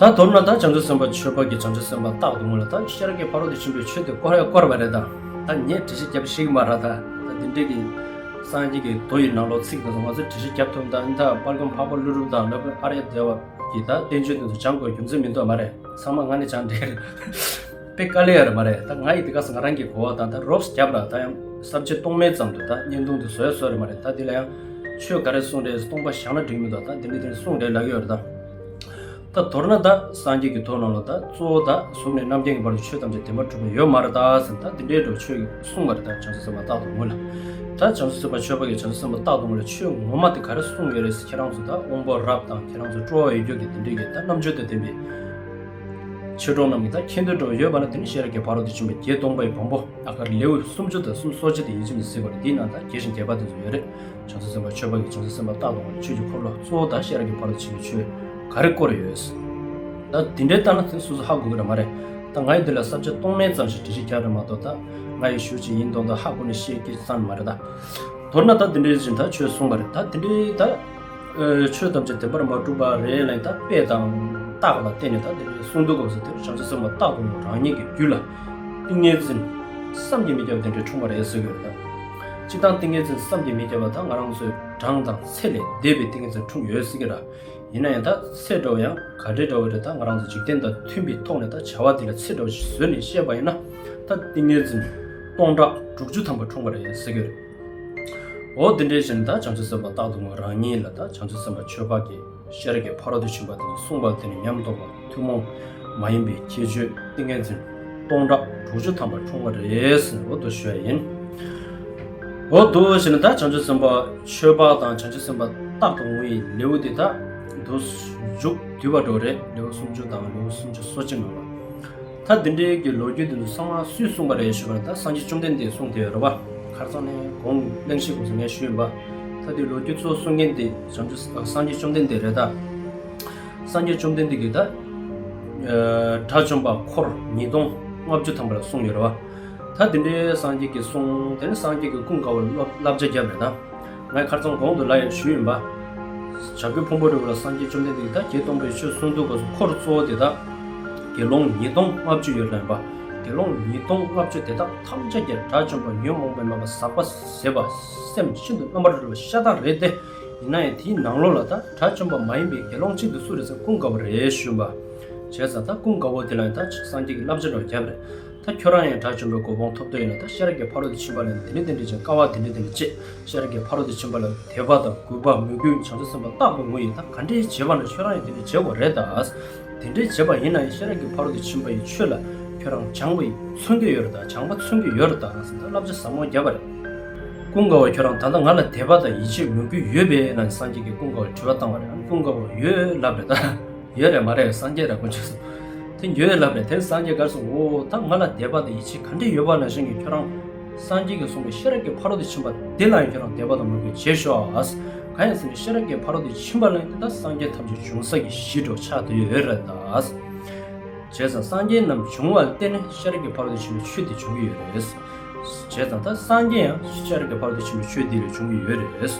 ད་མདོར་ན་ད་བྱང་ཆུབ་སེམས་དཔའ་ཆོས་འཕགས་ཀྱིས་བྱང་ཆུབ་སེམས་དཔའ་རྟག་ཏུ་ངུ་ལ་ད་ཤེས་རབ་ཀྱི་ཕ་རོལ་ཏུ་ཕྱིན་པའི་ཆོས་དེ་བསྐོར་ཡ་བསྐོར་བ་རེད་ད། ད་ངས་འགྲེལ་བཤད་རྒྱབ་ཤེས་ཀྱི་མ་རེད་ད། ད་འདི་འདྲའི་གི་སངས་རྒྱས་ཀྱི་མདོ་ཡི་ནང་ལོགས་ཚིག་དེ་ཚོ་ང་ཚོས་འགྲེལ་བཤད་རྒྱབ་ཐུབ་ད། ཨ་ནི་ད་དཔལ་མགོན་འཕགས་པ་ཀླུ་སྒྲུབ་དང་ལྷག་པར་ཨཱརྱ་དེ་བ་གི་ད་བསྟན་བཅོས་དེ་ཚོ་སྦྱང་དགོས་རྒྱུ་མཚན་མི་འདུག་མ་རེད། ཚང་མ་ང་ནས་སྦྱང་འགྲིག་རེད། དཔེ་དཀའ་ལས་ཡོད་རེད་མ་རེད། ད་ང་ཡི་དེ་ག་སེ་ང་རང་གི་གོ་བ་དང་ད་རོབ་རྒྱབ་ར་ད་ཡང་ས་བཅད་སྟོང་མིན་ཙམ་དུ་ད་བརྙན་ཐུང་དེ་བཟོས་བཟོས་རེད་མ་རེད། ད་དེ་ལ་ཡང་ཆོས་ག་རེ་གསུངས་རེད། སྟོང་པ་བཞག་ན་འགྲིག་མི་འདུག་ད་དེ་འདྲ་དེ་འདྲ་གསུངས་རེད་ལབ་ཡོད་རེད་ད། ད་མདོར་ན་ད་སངས་རྒྱས་ཀྱི་མདོ་ནང་ལ་ད་གཙོ་བོ་ད་གཟུགས་ནས་རྣམ་མཁྱེན་གྱི་བར་དུ་ཆོས་ཐམས་ཅད་བདེན་པར་གྲུབ་པ་ཡོད་མ་རེད་ད་ཟེར་ད་འདི་འདྲའི་འགྲོ་ཆོས་ཀྱི་གསུངས་པ་རེད། ད་བྱང་ཆུབ་སེམས་དཔའ་རྟག་ཏུ་ངུ་ལ། ད་བྱང་ཆུབ་སེམས་དཔའ་ཆོས་འཕགས་ཀྱིས་བྱང་ཆུབ་སེམས་དཔའ་རྟག་ཏུ་ངུ་ལ་ཆོས་ངོ་མ་དེ་ག་རེ་གསུངས་ཡོད་རེད་ཟེར་ཁྱེད་རང་ཚོ་ད་དབང་པོ་རབ་དང་ཁྱེད་རང་ཚོ་སྤྲོ་བ་ཡོད་རྒྱུ་གི་དེ་འདྲའི་གི་ད་རྣམ་དཔྱོད་དང་ལྡན་པའི་ཆོས་གྲོགས་རྣམས་ཀྱིས་ད་མཁྱེན་འདོད་འགྲོ་ཡོད་པ་ན་དེ་ནི་ཤེས་རབ་ཀྱི་ཕ་རོལ་ཏུ་ཕྱིན་པ་བརྒྱད་སྟོང་པའི་བམ་པོ་ཨ་གར་ལེའུ་སུམ་ཅུ་དང་སུམ་ཅུ་སོ་གཅིག་དེ་ཡིན་གཅིག་མིན་གཅིག་ཟེར་བ་རེད། དེའི་ནང་ད་རྒྱས་ཤིང་རྒྱས་པ་དེ་ཚོ་ཡོད་རེད། བྱང་ཆུབ་སེམས་དཔའ་ཆོས་འཕགས་ཀྱིས་བྱང་ཆུབ་སེམས་དཔའ་རྟག་ཏུ་ངུ་ལ་ཆོས་ཀྱི་འཁོར་ལོ་གཙོ་བོ་དང་ཤེས་རབ་ཀྱི་ཕ་རོལ་ཏུ་ཕྱིན་པའི་ཆོས་ག་རེ་བསྐོར་ཡོད། ད་འདི་འདྲའི་ལྟ་ན་དེ་སོ་སོ་ཧ་གོ་གི་རེད་མ་རེད། ད་ང་ཡི་འདི་ལ་ས་བཅད་སྟོང་མིན་ཙམ་ཞིག་འགྲེལ་བཤད་རྒྱག་རེད་མ་གཏོགས་ད་ང་ཡི་ཞུ་ཅིག་ཡིན་མདོག་མདོག་ཧ་གོ་ནས་བཤད་ཀྱི་ཙམ་མ་རེད་ད། མདོར་ན་ད་འདི་འདྲའི་བཞིན་ད་ཆོས་གསུངས་པ་རེད། ད་འདི་འདྲའི་ད་ཨ་ཆོས་ཐམས་ཅད་བདེན་པར་མ་གྲུབ་པ་རེད་ལབ་ད་དཔེ་དང་རྟགས་ལ་བརྟེན་ནས་ད་འདི་འདྲའི་གསུང་འདུག་གམ་ཟེར་དེར་བྱང་ཆུབ་སེམས་དཔའ་རྟག་ཏུ་ངུ་རང་ཉིད་ཀྱི་རྒྱུད་ལ་ཏིང་ངེ་འཛིན་བསམ་གྱིས་མི་ཁྱབ་པ་དེ་འདྲའི་འཁྲུངས་པ་རེད་ཟེར་གྱི་ཡོད་རེད་ད། སྤྱིར་བཏང་ཏིང་ངེ་འཛིན་བསམ་གྱིས་མི་ཁྱབ་པ་ད་ང་རང་ཚོའི་གྲངས་དང་ཚད་ལས་འདས་པའི་ཏིང་ངེ་འཛིན་འཁྲུངས་ཡོད་ཟེར་གྱི་ར། ཡིན་ན་ཡང་ད་ཚད་འདྲ་བོ་ཡང་ག་འདྲའི་འདྲ་བོ་རེད། ད་ང་རང་ཚོ་འཇིག་རྟེན་དང་མཐུན་པའི་ཐོག་ནས་ད་བྱ་བ་འདི་ལ་ཚད་འདྲ་བོ་ཞིག་བཟོས་ནས་བཤད་པ་ཡིན་ན་ད་ཏིང་ངེ་འཛིན་སྟོང་ཕྲག་དྲུག་ཅུ་ཐམ་པ་འཁྲུངས་པ་རེད་ཟེར་གྱི་རེད། འོ་འདི་འདྲའི་བཞིན་ད་བྱང་ཆུབ་སེམས་དཔའ་རྟག་ཏུ་ངུ་རང་ཉིད་ལ་ད་བྱང་ཆུབ་སེམས་དཔའ་ཆོས་འཕགས་ཀྱིས་ཤེས་རབ་ཀྱི་ཕ་རོལ་ཏུ་ཕྱིན་པ་དེ་ཚོ་གསུངས་པ་དེ་ནི་ཉམས་རྟོགས་པ་ཐུན་མོང་མ་ཡིན་པའི་ཁྱད་ཆོས་ཏིང་ངེ་འཛིན་སྟོང་ཕྲག་དྲུག་ཅུ་ཐམ་པ་འཁྲུངས་པ་རེད་ཟེར་འོ་དོ་ཞུ་བ་ཡིན། འོ་དོ་ཞེ་ན་ད་བྱང་ཆུབ་སེམས་དཔའ་ཆོས་འཕགས་དང་བྱང་ཆུབ་སེམས་དཔའ་རྟག་ཏུ་ངུ་ཡི་ལེའུ་དེ་ད་དུ་མཇུག་བསྡུས་པ་འགྲོ་རེད། ལེའུ་སུམ་ཅུ་དང་ལེའུ་སུམ་ཅུ་སོ་གཅིག་ནང་ལ། ད་འདི་འདྲའི་གི་ལོ་རྒྱུས་འདི་ཚོ་ཚང་མ་སུས་གསུངས་པ་རེད་ཞུས་པ་ན་ད་སངས་རྒྱས་བཅོམ་ལྡན་འདས་གསུངས་བསྡད་ཡོད་རེད་བ། ཁ་སང་ནས་གོང་གླེང་གཞི་གོང་ས་ངས་ཞུས་ཡིན་པ། ད་འདི་ལོ་རྒྱུས་གཙོ་བོ་གསུང་མཁན་འདི་བྱང་ཆུབ་སངས་རྒྱས་བཅོམ་ལྡན་འདས་རེད་ད། སངས་རྒྱས་བཅོམ་ལྡན་འདས་ཀྱིས་ད་དགྲ་བཅོམ་པ་འཁོར་ཉིས་སྟོང་ལྔ་བཅུ་ཐམ་པ་ལ་གསུངས་ཡོད་རེད་བ། ད་འདི་འདྲའི་སངས་རྒྱས་ཀྱི་གསུང་དེ་ནི་སངས་རྒྱས་ཀྱི་ཀུན་དགའ་བོ་ལ་བསླབ་བྱ་བརྒྱབ་རེད་ད། ངས་ཁ་སང་གོང་དུ་ལ་ཡང་ཞུས་ཡིན་པ། བྱ་རྒོད་ཕུང་པོ་རི་བོ་ལ་སངས་རྒྱས་བཅོམ་ལྡན་འདས་ཀྱིས་ད་བརྒྱད་སྟོང་པའི་ཆོས་གསུང་དུས་སྐབས་སུ་འཁོར་གཙོ་བོ་དེ་དག་དགེ་སློང་ཉིས་སྟོང་ལྔ་བཅུ་ཡོད་ལ་ཡིན་པ། དགེ་སློང་ཉིས་སྟོང་ལྔ་བཅུ་དེ་དག་ཐམས་ཅད་ཀྱིས་དགྲ་བཅོམ་པ་ཉོན་མོངས་པའི་མུན་པ་ཟག་པ་ཟད་པ་སེམས་ཤིན་ཏུ་རྣམ་པར་གྲོལ་བ་ཤ་སྟག་རེད་དེ། ཡིན་ན་ཡང་དེའི་ནང་ལོགས་ལ་ད་དགྲ་བཅོམ་པ་མ་ཡིན་པའི་དགེ་སློང་གཅིག་དེ་སུ་རེད་ཟེར་ན་ཀུན་དགའ་བོ་རེད་ཞུས་པ། བྱས་ཙང་ད་ཀུན་དགའ་བོ་དེ་ལ་ཡང་ད་སངས་རྒྱས་ཀྱིས་བསླབ་བྱ་འདྲ་བོ་བརྒྱབ་རེད། ད་ཁྱོད་རང་ཡང་དགྲ་བཅོམ་པའི་གོ་འཕང་ཐོབ་འདོད་ཡིན་ན་ད་ཤེས་རབ་ཀྱི་ཕ་རོལ་ཏུ་ཕྱིན་པ་ལ་འདི་འདྲ་འདི་འདྲ་བྱས་དཀའ་བ་འདི་འདྲ་འདི་འདྲ་སྤྱད། ཤེས་རབ་ཀྱི་ཕ་རོལ་ཏུ་ཕྱིན་པ་ལ་དད་པ་དང་གུས་པ་མོས་གུས་བྱང་ཆུབ་སེམས་དཔའ་རྟག་ཏུ་ངུ་ཡི་ད་ག་འདྲའི་བྱེད་པ་ན་ཁྱོད་རང་ཡང་འདི་འདྲ་བྱེད་དགོས་རེད་ད། དེ་འདྲའི་བྱེད་པ་ཡིན་ན་ཡང་ཤེས་རབ་ཀྱི་ཕ་རོལ་ཏུ་ཕྱིན་པ་ཡི་ཆོས་ལ་ཁྱོད་རང་སྦྱངས་པ་ཡི་མཚོན་གྱི་ཡོད་རེད་ད། སྦྱངས་པ་མཚོན་གྱི་ཡོད་རེད་ད་ཟེར་ད་བསླབ་བྱ་ཟབ་མོ་བརྒྱབ་པ་རེད། ཀུན་དགའ་བོ་ཁྱོད་རང་ད་ལྟ་ང་ལ་དད་པ་དང་ཡིད་ཆེས་མོས་གུས་ཡོད་པས་ལབ་ནས་སངས་རྒྱས་ཀྱིས་ཀུན་དགའ་བོར་དྲི་བ་བཏང་བ་རེད། ཨ་ནི་ཀུན་དགའ་བོ་ཡོད་ལབ་རེད་ད། ཡོད་རེད་མ་རེད་སངས་རྒྱས་ར་དཀོན་མཆོག་གསུམ། དེ་ཡོད་ལབ་རེད། དེ་སངས་རྒྱས་ག་རེ་གསུངས། འོ་ད་ང་ལ་དད་པ་དང་ཡིད་ཆེས་ག་འདྲས་ཡོད་པ་ནང་བཞིན་གྱི་ཁྱོད་རང་སངས་རྒྱས་ཀྱིས་གསུངས་པའི་ཤེས་རབ་ཀྱི་ཕ་རོལ་ཏུ་ཕྱིན་པ་དེ་ལ་ཡང་ཁྱོད་རང་དད་པ་དང་མོས་གུས་བྱེད་ཤོག་ཨ། གང་ཡིན་ཟེར་ན་ཤེས་རབ་ཀྱི་ཕ་རོལ་ཏུ་ཕྱིན་པ་ལ་ཡང་དེ་ད་སངས་རྒྱས་ཐམས་ཅད་འབྱུང་ས་ཀྱི་གཞི་འདྲ་བོ་ཆགས་བསྡད་ཡོད་རེད་ད། བྱས་ཙང་སངས་རྒྱས་རྣམས་བྱུང་བ་ལ་བརྟེན་ནས་ཤེས་རབ་ཀྱི་ཕ་རོལ་ཏུ་ཕྱིན་པའི་ཆོས་དེ་བྱུང་གི་ཡོད་རེད། བྱས་ཙང་ད་སངས་རྒྱས་ཡང་ཤེས་རབ་ཀྱི་ཕ་རོལ་ཏུ་ཕྱིན་པའི་ཆོས་འདི་ལས་བྱུང་གི་ཡོད་རེད།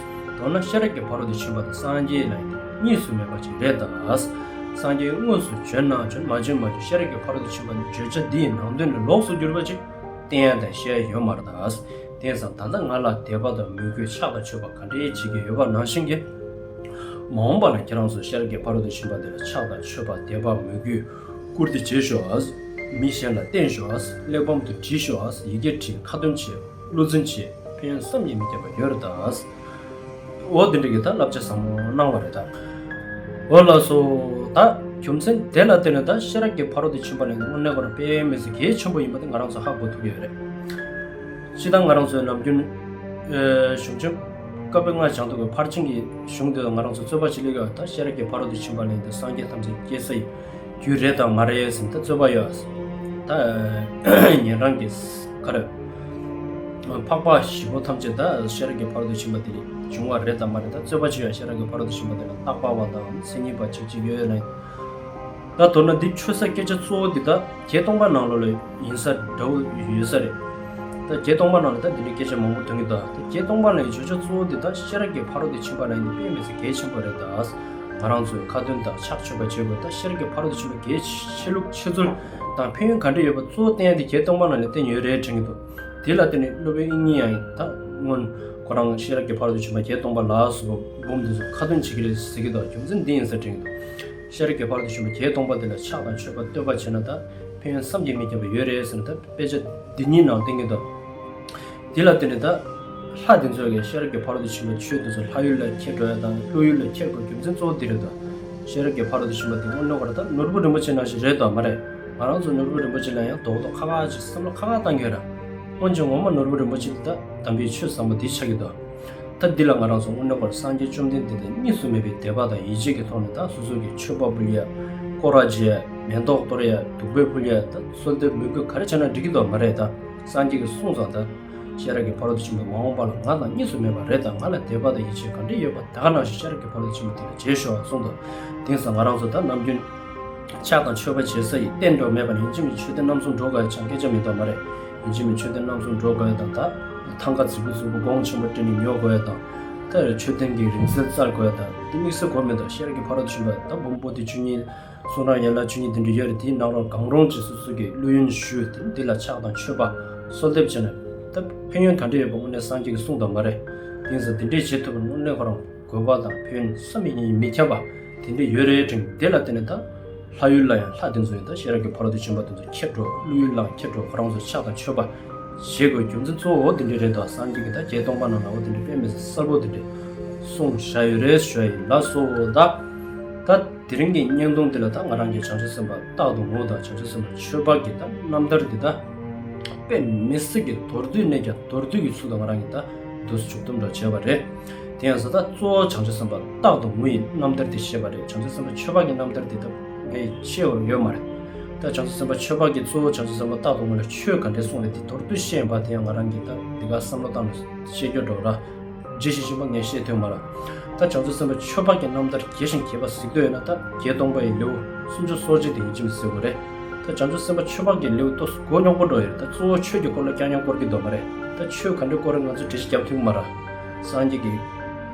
མདོར་ན་ཤེས་རབ་ཀྱི་ཕ་རོལ་ཏུ་ཕྱིན་པ་དང་སངས་རྒྱས་ལ་ཡང་གཉིས་སུ་མེད་པ་ཅིག་རེད་ད། སངས་རྒྱས་དངོས་སུ་བྱོན་ན་བྱོན། མ་བྱོན་མ་བྱོན། ཤེས་རབ་ཀྱི་ཕ་རོལ་ཏུ་ཕྱིན་པ་ནི་བརྗོད་བྱ་འདི་ཡི་ནང་དོན་ལས་ལོགས་སུ་གྱུར་པ་ཅིག་བསྟན་ཡ་དང་བཤད་ཡ་ཡོད་མ་རེད་ད། དེང་སང་ད་ལྟ་ང་ལ་དད་པ་དང་མོས་གུས་ཕྱག་དང་མཆོད་པ་ག་འདྲའི་བྱེད་ཀྱི་ཡོད་པ་ནང་བཞིན་གྱི། མ་འོངས་པ་ལ་ཁྱེད་རང་ཚོ་ཤེས་རབ་ཀྱི་ཕ་རོལ་ཏུ་ཕྱིན་པ་དེ་ལ་ཕྱག་དང་མཆོད་པ་དད་པ་མོས་གུས་བཀུར་སྟི་བྱེད་ཤོག་ཨ། མི་གཞན་ལ་བསྟན་ཤོག་ཨ། གླེགས་བམ་དུ་བྲིས་ཤོག་ཨ། ཡི་གེ་བྲིས། ཁ་ཏོན་བྱེད། བློ་འཛིན་བྱེད། ཕན་ཡོན་བསམ་གྱིས་མི་ཁྱབ་པ་ཡོད་རེད་ད། འོ་དེ་འདྲ་གི་ད་བསླབ་བྱ་ཟབ་མོ་གནང་བ་རེད་ད། འོ་ལགས་སོ། ད་རྒྱུ་མཚན་དེ་ལ་བརྟེན་ནས་ད་ཤེས་རབ་ཀྱི་ཕ་རོལ་ཏུ་ཕྱིན་པ་ལ་ཡང་དངོས་གནས་ཁོ་རང་དཔེ་མི་སྲིད་གལ་ཆེན་པོ་ཡིན་པ་དེ་ང་རང་ཚོ་ཧ་གོ་ཐུབ་ཀྱི་ཡོད་རེད། སྤྱིར་བཏང་ང་རང་ཚོའི་ནམ་རྒྱུན་ཨེ་གཞུང་ཆེན་བཀའ་པོད་ལྔ་སྦྱང་དུས་ཀྱི་ཕར་ཕྱིན་གྱི་གཞུང་དེ་ལ་ང་རང་ཚོ་རྩོད་པ་བྱེད་ལས་ཀ་ད་ཤེས་རབ་ཀྱི་ཕ་རོལ་ཏུ་ཕྱིན་པ་ལ་ཡང་དེ་སངས་རྒྱས་ཐམས་ཅད་སྐྱེ་ས་ཡི་རྒྱུ་རེད་དང་མ་རེད་ཟེར་ནས་ད་རྩོད་པ་ཡོད། ད་ཉན་རང་གི་ག་རེ། འཕགས་པ་བཞི་པོ་ཐམས་ཅད་ད་ཤེས་རབ་ཀྱི་ཕ་རོལ་ཏུ་ཕྱིན་པ་དེ་ལས་བྱུང་བ་རེད་དམ་མ་རེད། ད་རྩོད་པ་བྱེད་ཡ་ཤེས་རབ་ཀྱི་ཕ་རོལ་ཏུ་ཕྱིན་པ་དེ་ལ་བརྟག་པ་བ་དང་མཚན་ཉིད་པ་ཅིག་ཅིག་ཡོད་ན། ད་མདོར་ན་འདི་ཆོས་ས་སྐད་ཆ་གཙོ་བོ་འདི་ད་བརྒྱད་སྟོང་པ་ནང་ལོགས་ལ་ཡིན་ས་འདྲ་བོ་ཡོད་ས་རེད། ད་བརྒྱད་སྟོང་པ་ནང་ལ་ད་འདི་འདྲའི་སྐད་ཆ་མང་པོ་ཐོན་གྱི་འདུག་ད་བརྒྱད་སྟོང་པ་ལ་ཡི་བརྗོད་བྱ་གཙོ་བོ་འདི་ད་ཤེས་རབ་ཀྱི་ཕ་རོལ་ཏུ་ཕྱིན་པ་ལ་ཡིན་དཔེ་མི་སྲིད་གལ་ཆེན་པོ་རེད་ད། ང་རང་ཚོས་ཁ་ཏོན་དང་ཕྱག་མཆོད་པ་བྱེད་དགོས། ད་ཤེས་རབ་ཀྱི་ཕ་རོལ་ཏུ་ཕྱིན་པ་གལ་ཆེ་ལུགས་ཆེ་ཚུལ་དང་ཕན་ཡོན་ག་འདྲ་ཡོད་པ་གཙོ་བོ་བསྟན་ཡ་དེ་བརྒྱད་སྟོང་པ་ནང་ལ་བསྟན་ཡོད་རེད་དྲན་གྱི་འདུག་དེ་ལ་བརྟེན་ནས་སློབ་དཔོན་དབྱིག་གཉེན་ཡང་ད་སྔོན་ཁོ་རང་ཤེས་རབ་ཀྱི་ཕ་རོལ་ཏུ་ཕྱིན་པ་བརྒྱད་སྟོང་པ་ལ་སོགས་པ་འབུམ་འདི་ཚོ་ཁ་ཏོན་བྱེད་ཀྱི་རེད་ཟེར་གྱི་འདུག་རྒྱུ་མཚན་འདི་ཡིན་ས་དྲན་གྱི་འདུག་ཤེས་རབ་ཀྱི་ཕ་རོལ་ཏུ་ཕྱིན་པ་བརྒྱད་སྟོང་པ་དེ་ལ་ཕྱག་དང་མཆོད་པ་བསྟོད་པ་བྱས་ན་ད་ཕན་ཡོན་བསམ་གྱིས་མི་ཁྱབ་པ་ཡོད་རེད་ཟེར་ན་ད་དཔེ་ཆ་འདི་གཉིས་ནང་བསྟན་གྱི་འདུག་དེ་ལ་བརྟེན་ནས་ད་ལྷ་དེ་ཚོས་ཀྱི་ཤེས་རབ་ཀྱི་ཕ་རོལ་ཏུ་ཕྱིན་པའི་ཆོས་དེ་ཚོ་ལྷ་ཡུལ་ལ་ཁྱེར་འགྲོ་ཡ་དང་ཀླུ་ཡུལ་ལ་ཁྱེར་དགོས་རྒྱུ་མཚན་གཙོ་བོ་འདི་རེད་དོ། ཤེས་རབ་ཀྱི་ཕ་རོལ་ཏུ་ཕྱིན་པ་དེ་དངོས་གནས་ཁོ་རང་ད་ནོར་བུ་རིན་པོ་ཆེ་ནང་བཞིན་རེད་དོ་མ་རེད། ང་རང་ཚོ་ནོར་བུ་རིན་པོ་ཆེ་ལ་ཡང་རྡོག་རྡོག་ཁ་ཁ་ཅིག་བསམ་བློ་ཁ་ཁ་བཏང་གི་ཡོད་ར། སྔོན་ཆད་ངོ་མ་ནོར་བུ་རིན་པོ་ཆེ་འདི་ད་དམ་པའི་ཆོས་ཟབ་མོ་འདི་ཆགས་ཀྱི་འདུག་ད་འདི་ལ་ང་རང་ཚོ་དངོས་གནས་ཁོ་རང་སངས་རྒྱས་བཅོམ་ལྡན་འདས་དང་གཉིས་སུ་མེད་པའི་དད་པ་དང་ཡིད་ཆེས་ཀྱི་ཐོག་ནས་ད་སོ་སོ་གི་མཆོད་པ་ཕུལ་ཡ། སྐོར་ར་བྱེད་ཡ། མེ་ཏོག་གཏོར་ཡ། བདུག་སྤོས་ཕུལ་ཡ། ད་གསོལ་འདེབས་མོས་གུས་ག་རེ་བྱས་ན་འགྲིག་གི་འདུག་མ་རེད་ད། སངས་རྒྱས་ཀྱིས་གསུངས་ཙང་ད། ཤེས་རབ་ཀྱི་ཕ་རོལ་ཏུ་ཕྱིན་པ་མ་འོངས་པ་ལ་ང་དང་གཉིས་སུ་མེད་པ་རེད་དང་། ང་ལ་དད་པ་དང་ཡིད་ཆེས་ག་འདྲ་ཡོད་པ་ད་ག་ནང་བཞིན་ཤེས་རབ་ཀྱི་ཕ་རོལ་ཏུ་ཕྱིན་པ་དེ་ལ་བྱེད་ཤོག་གསུངས་འདུག་དེང་སང་ང་རང་ཚོ་ད་ནམ་རྒྱུན་ཕྱག་དང་མཆོད་པ་བྱེད་ས་ཡི་རྟེན་འགྲོ་མེད་པ་ནི་ཡིན་གཅིག་མིན་མཆོད་རྟེན་རྣམ་གསུམ་འགྲོ་དགོས་ཡ་ཅང་སྐད་ཆ་མི་འདུག་མ་རེད། ཡིན་གཅིག་མིན་མཆོད་རྟེན་རྣམ་གསུམ་འགྲོ་དགོས་ཡ་དང་། ད་ཐང་ཀ་རྫིག་པོ་རྫིག་པོ་སྒོང་ཆེན་པོ་སྤྲད་ནས་ཉོ་དགོས་ཡ་དང་། ད་མཆོད་རྟེན་གྱི་རིང་བསྲེལ་བཙལ་དགོས་ཡ་དང་། དེ་དམིགས་བསལ་དགོས་མི་འདུག་ཤེས་རབ་ཀྱི་ཕ་རོལ་ཏུ་ཕྱིན་པ་ད་འབུམ་པོ་ཏི་བཅུ་གཉིས། གསུང་རབ་ཡན་ལག་བཅུ་གཉིས་དེ་འདྲ་ཡོད་རེད། དེའི་ནང་ལ་གང་རུང་ཅིག་སོ་སོ་གི་བླུ་ཡོན་ཞུས་ཏེ་འདི་ལ་ཕྱག་དང་མཆོད་པ་གསོལ་འདེབས་བྱས་ན་ད་ཕན་ཡོན་ག་འདྲ་ཡོད་པ་དངོས་གནས་སངས་རྒྱས་ཀྱིས་གསུངས་དང་མ་རེད། དེང་སང་དེ་འདྲས་བྱེད་ཐུབ་པ་དངོས་གནས་ཁོ་རང་དགོས་པ་དང་ཕན་ཡོན་བསམ་གྱིས་མི་ཁྱབ་པ་དེ་འདྲས་ཡོད་རེད་དྲན། དེ་ལ་བརྟེན་ནས་ད་ལྷ་ཡུལ་ལ་ཡང་ལྷ་དེ་ཚོ་ཡང་ད་ཤེས་རབ་ཀྱི་ཕ་རོལ་ཏུ་ཕྱིན་པ་དེ་ཚོ་ཁྱེར་འགྲོ། བླུ་ཡུལ་ལའང་ཁྱེར་འགྲོ། ཁོ་རང་ཚོ་ཕྱག་དང་མཆོད་པ་བྱེད་དགོས་རྒྱུ་མཚན་གཙོ་བོ་འོ་དེ་འདྲས་རེད་དོ། སངས་རྒྱས་ཀྱིས་ད་བརྒྱད་སྟོང་པ་ནང་ལ་འོ་དེ་འདྲས་དཔེ་མི་སྲིད་གསལ་པོ་དེ་འདྲས་གསུངས་བཞག་ཡོད་རེད་ཞུ་ཡ་ཡིན། ལགས་སོ། ད་ད། དེ་རིང་གི་བརྙན་ཐུང་འདི་ལ་ད་ང་རང་གིས་བྱང་ཆུབ་སེམས་དཔའ་རྟག་ཏུ་ངུ་དང་བྱང་ཆུབ་སེམས་དཔའ་ཆོས་འཕགས་ཀྱི་ད་རྣམ་ཐར་འདི་ད་དཔེ་མི་སྲིད་ཀྱི་མདོར་བསྡུས་ནས་ཀྱང་མདོར་བསྡུས་ཀྱི་ཚུལ་དུ་ང་རང་གིས་ད་འདུག་སེ་མཇུག་སྡོམ་འདྲ་བྱས་པ་རེད། དེ་ཡང་ཟེར་ད་གཙོ་བོ་བྱང་ཆུབ་སེམས་དཔའ་རྟག་ཏུ་ངུ་ཡི་རྣམ་ཐར་འདི་བཤད་པ་རེད། བྱང་ཆུབ་སེམས་དཔའ་ཆོས་འཕགས་ཀྱི་རྣམ་ཐར་འདི་ད་ངས་བཤད་པ་ཡོད་མ་རེད། ད་བྱང་ཆུབ་སེམས་དཔའ་ཆོས་འཕགས་ཀྱི་གཙོ་བོ་བྱང་ཆུབ་སེམས་དཔའ་རྟག་ཏུ་ངུ་ལ་ཆོས་ག་འདྲས་གསུངས་རེད་འདི་མདོར་བསྡུས་བཤད་ཡིན་པ་དེ་ཡང་ང་རང་གིས་ད་འདི་ག་བསམ་བློ་བཏང་ནས་བཤད་རྒྱུ་འདྲ་བོ་ར། རྗེས་ཤིག་ཤིག་པ་ངས་བཤད་ཐུབ་མ་ར། ད་བྱང་ཆུབ་སེམས་དཔའ་ཆོས་འཕགས་ཀྱི་རྣམ་ཐར་རྒྱས་ཤིང་རྒྱས་པ་གཟིགས་འདོད་ཡོད་ན་ད་བརྒྱད་སྟོང་པ་ཡི་ལེའུ་སུམ་ཅུ་སོ་གཅིག་དེ་ཡིན་གཅིག་མིན་གཟིགས་དགོས་རེད། ད་བྱང་ཆུབ་སེམས་དཔའ་ཆོས་འཕགས་ཀྱི་ལེའུ་ཏོ་མགོ་རྙོག་པོ་འགྲོ་ཡོད་རེད། ད་གཙོ་བོ་ཆོས་ཀྱི་སྐོར་ལ་རྐྱང་རྐྱང་སྐོར་གྱི་འདུག་མ་རེད། ད་ཆོས་ག་འདྲ་སྐོར་རེད་ང་ཚོས་འགྲེལ་བཤད་རྒྱབ་ཐུབ་མ་ར། སངས་རྒྱས་ཀྱི་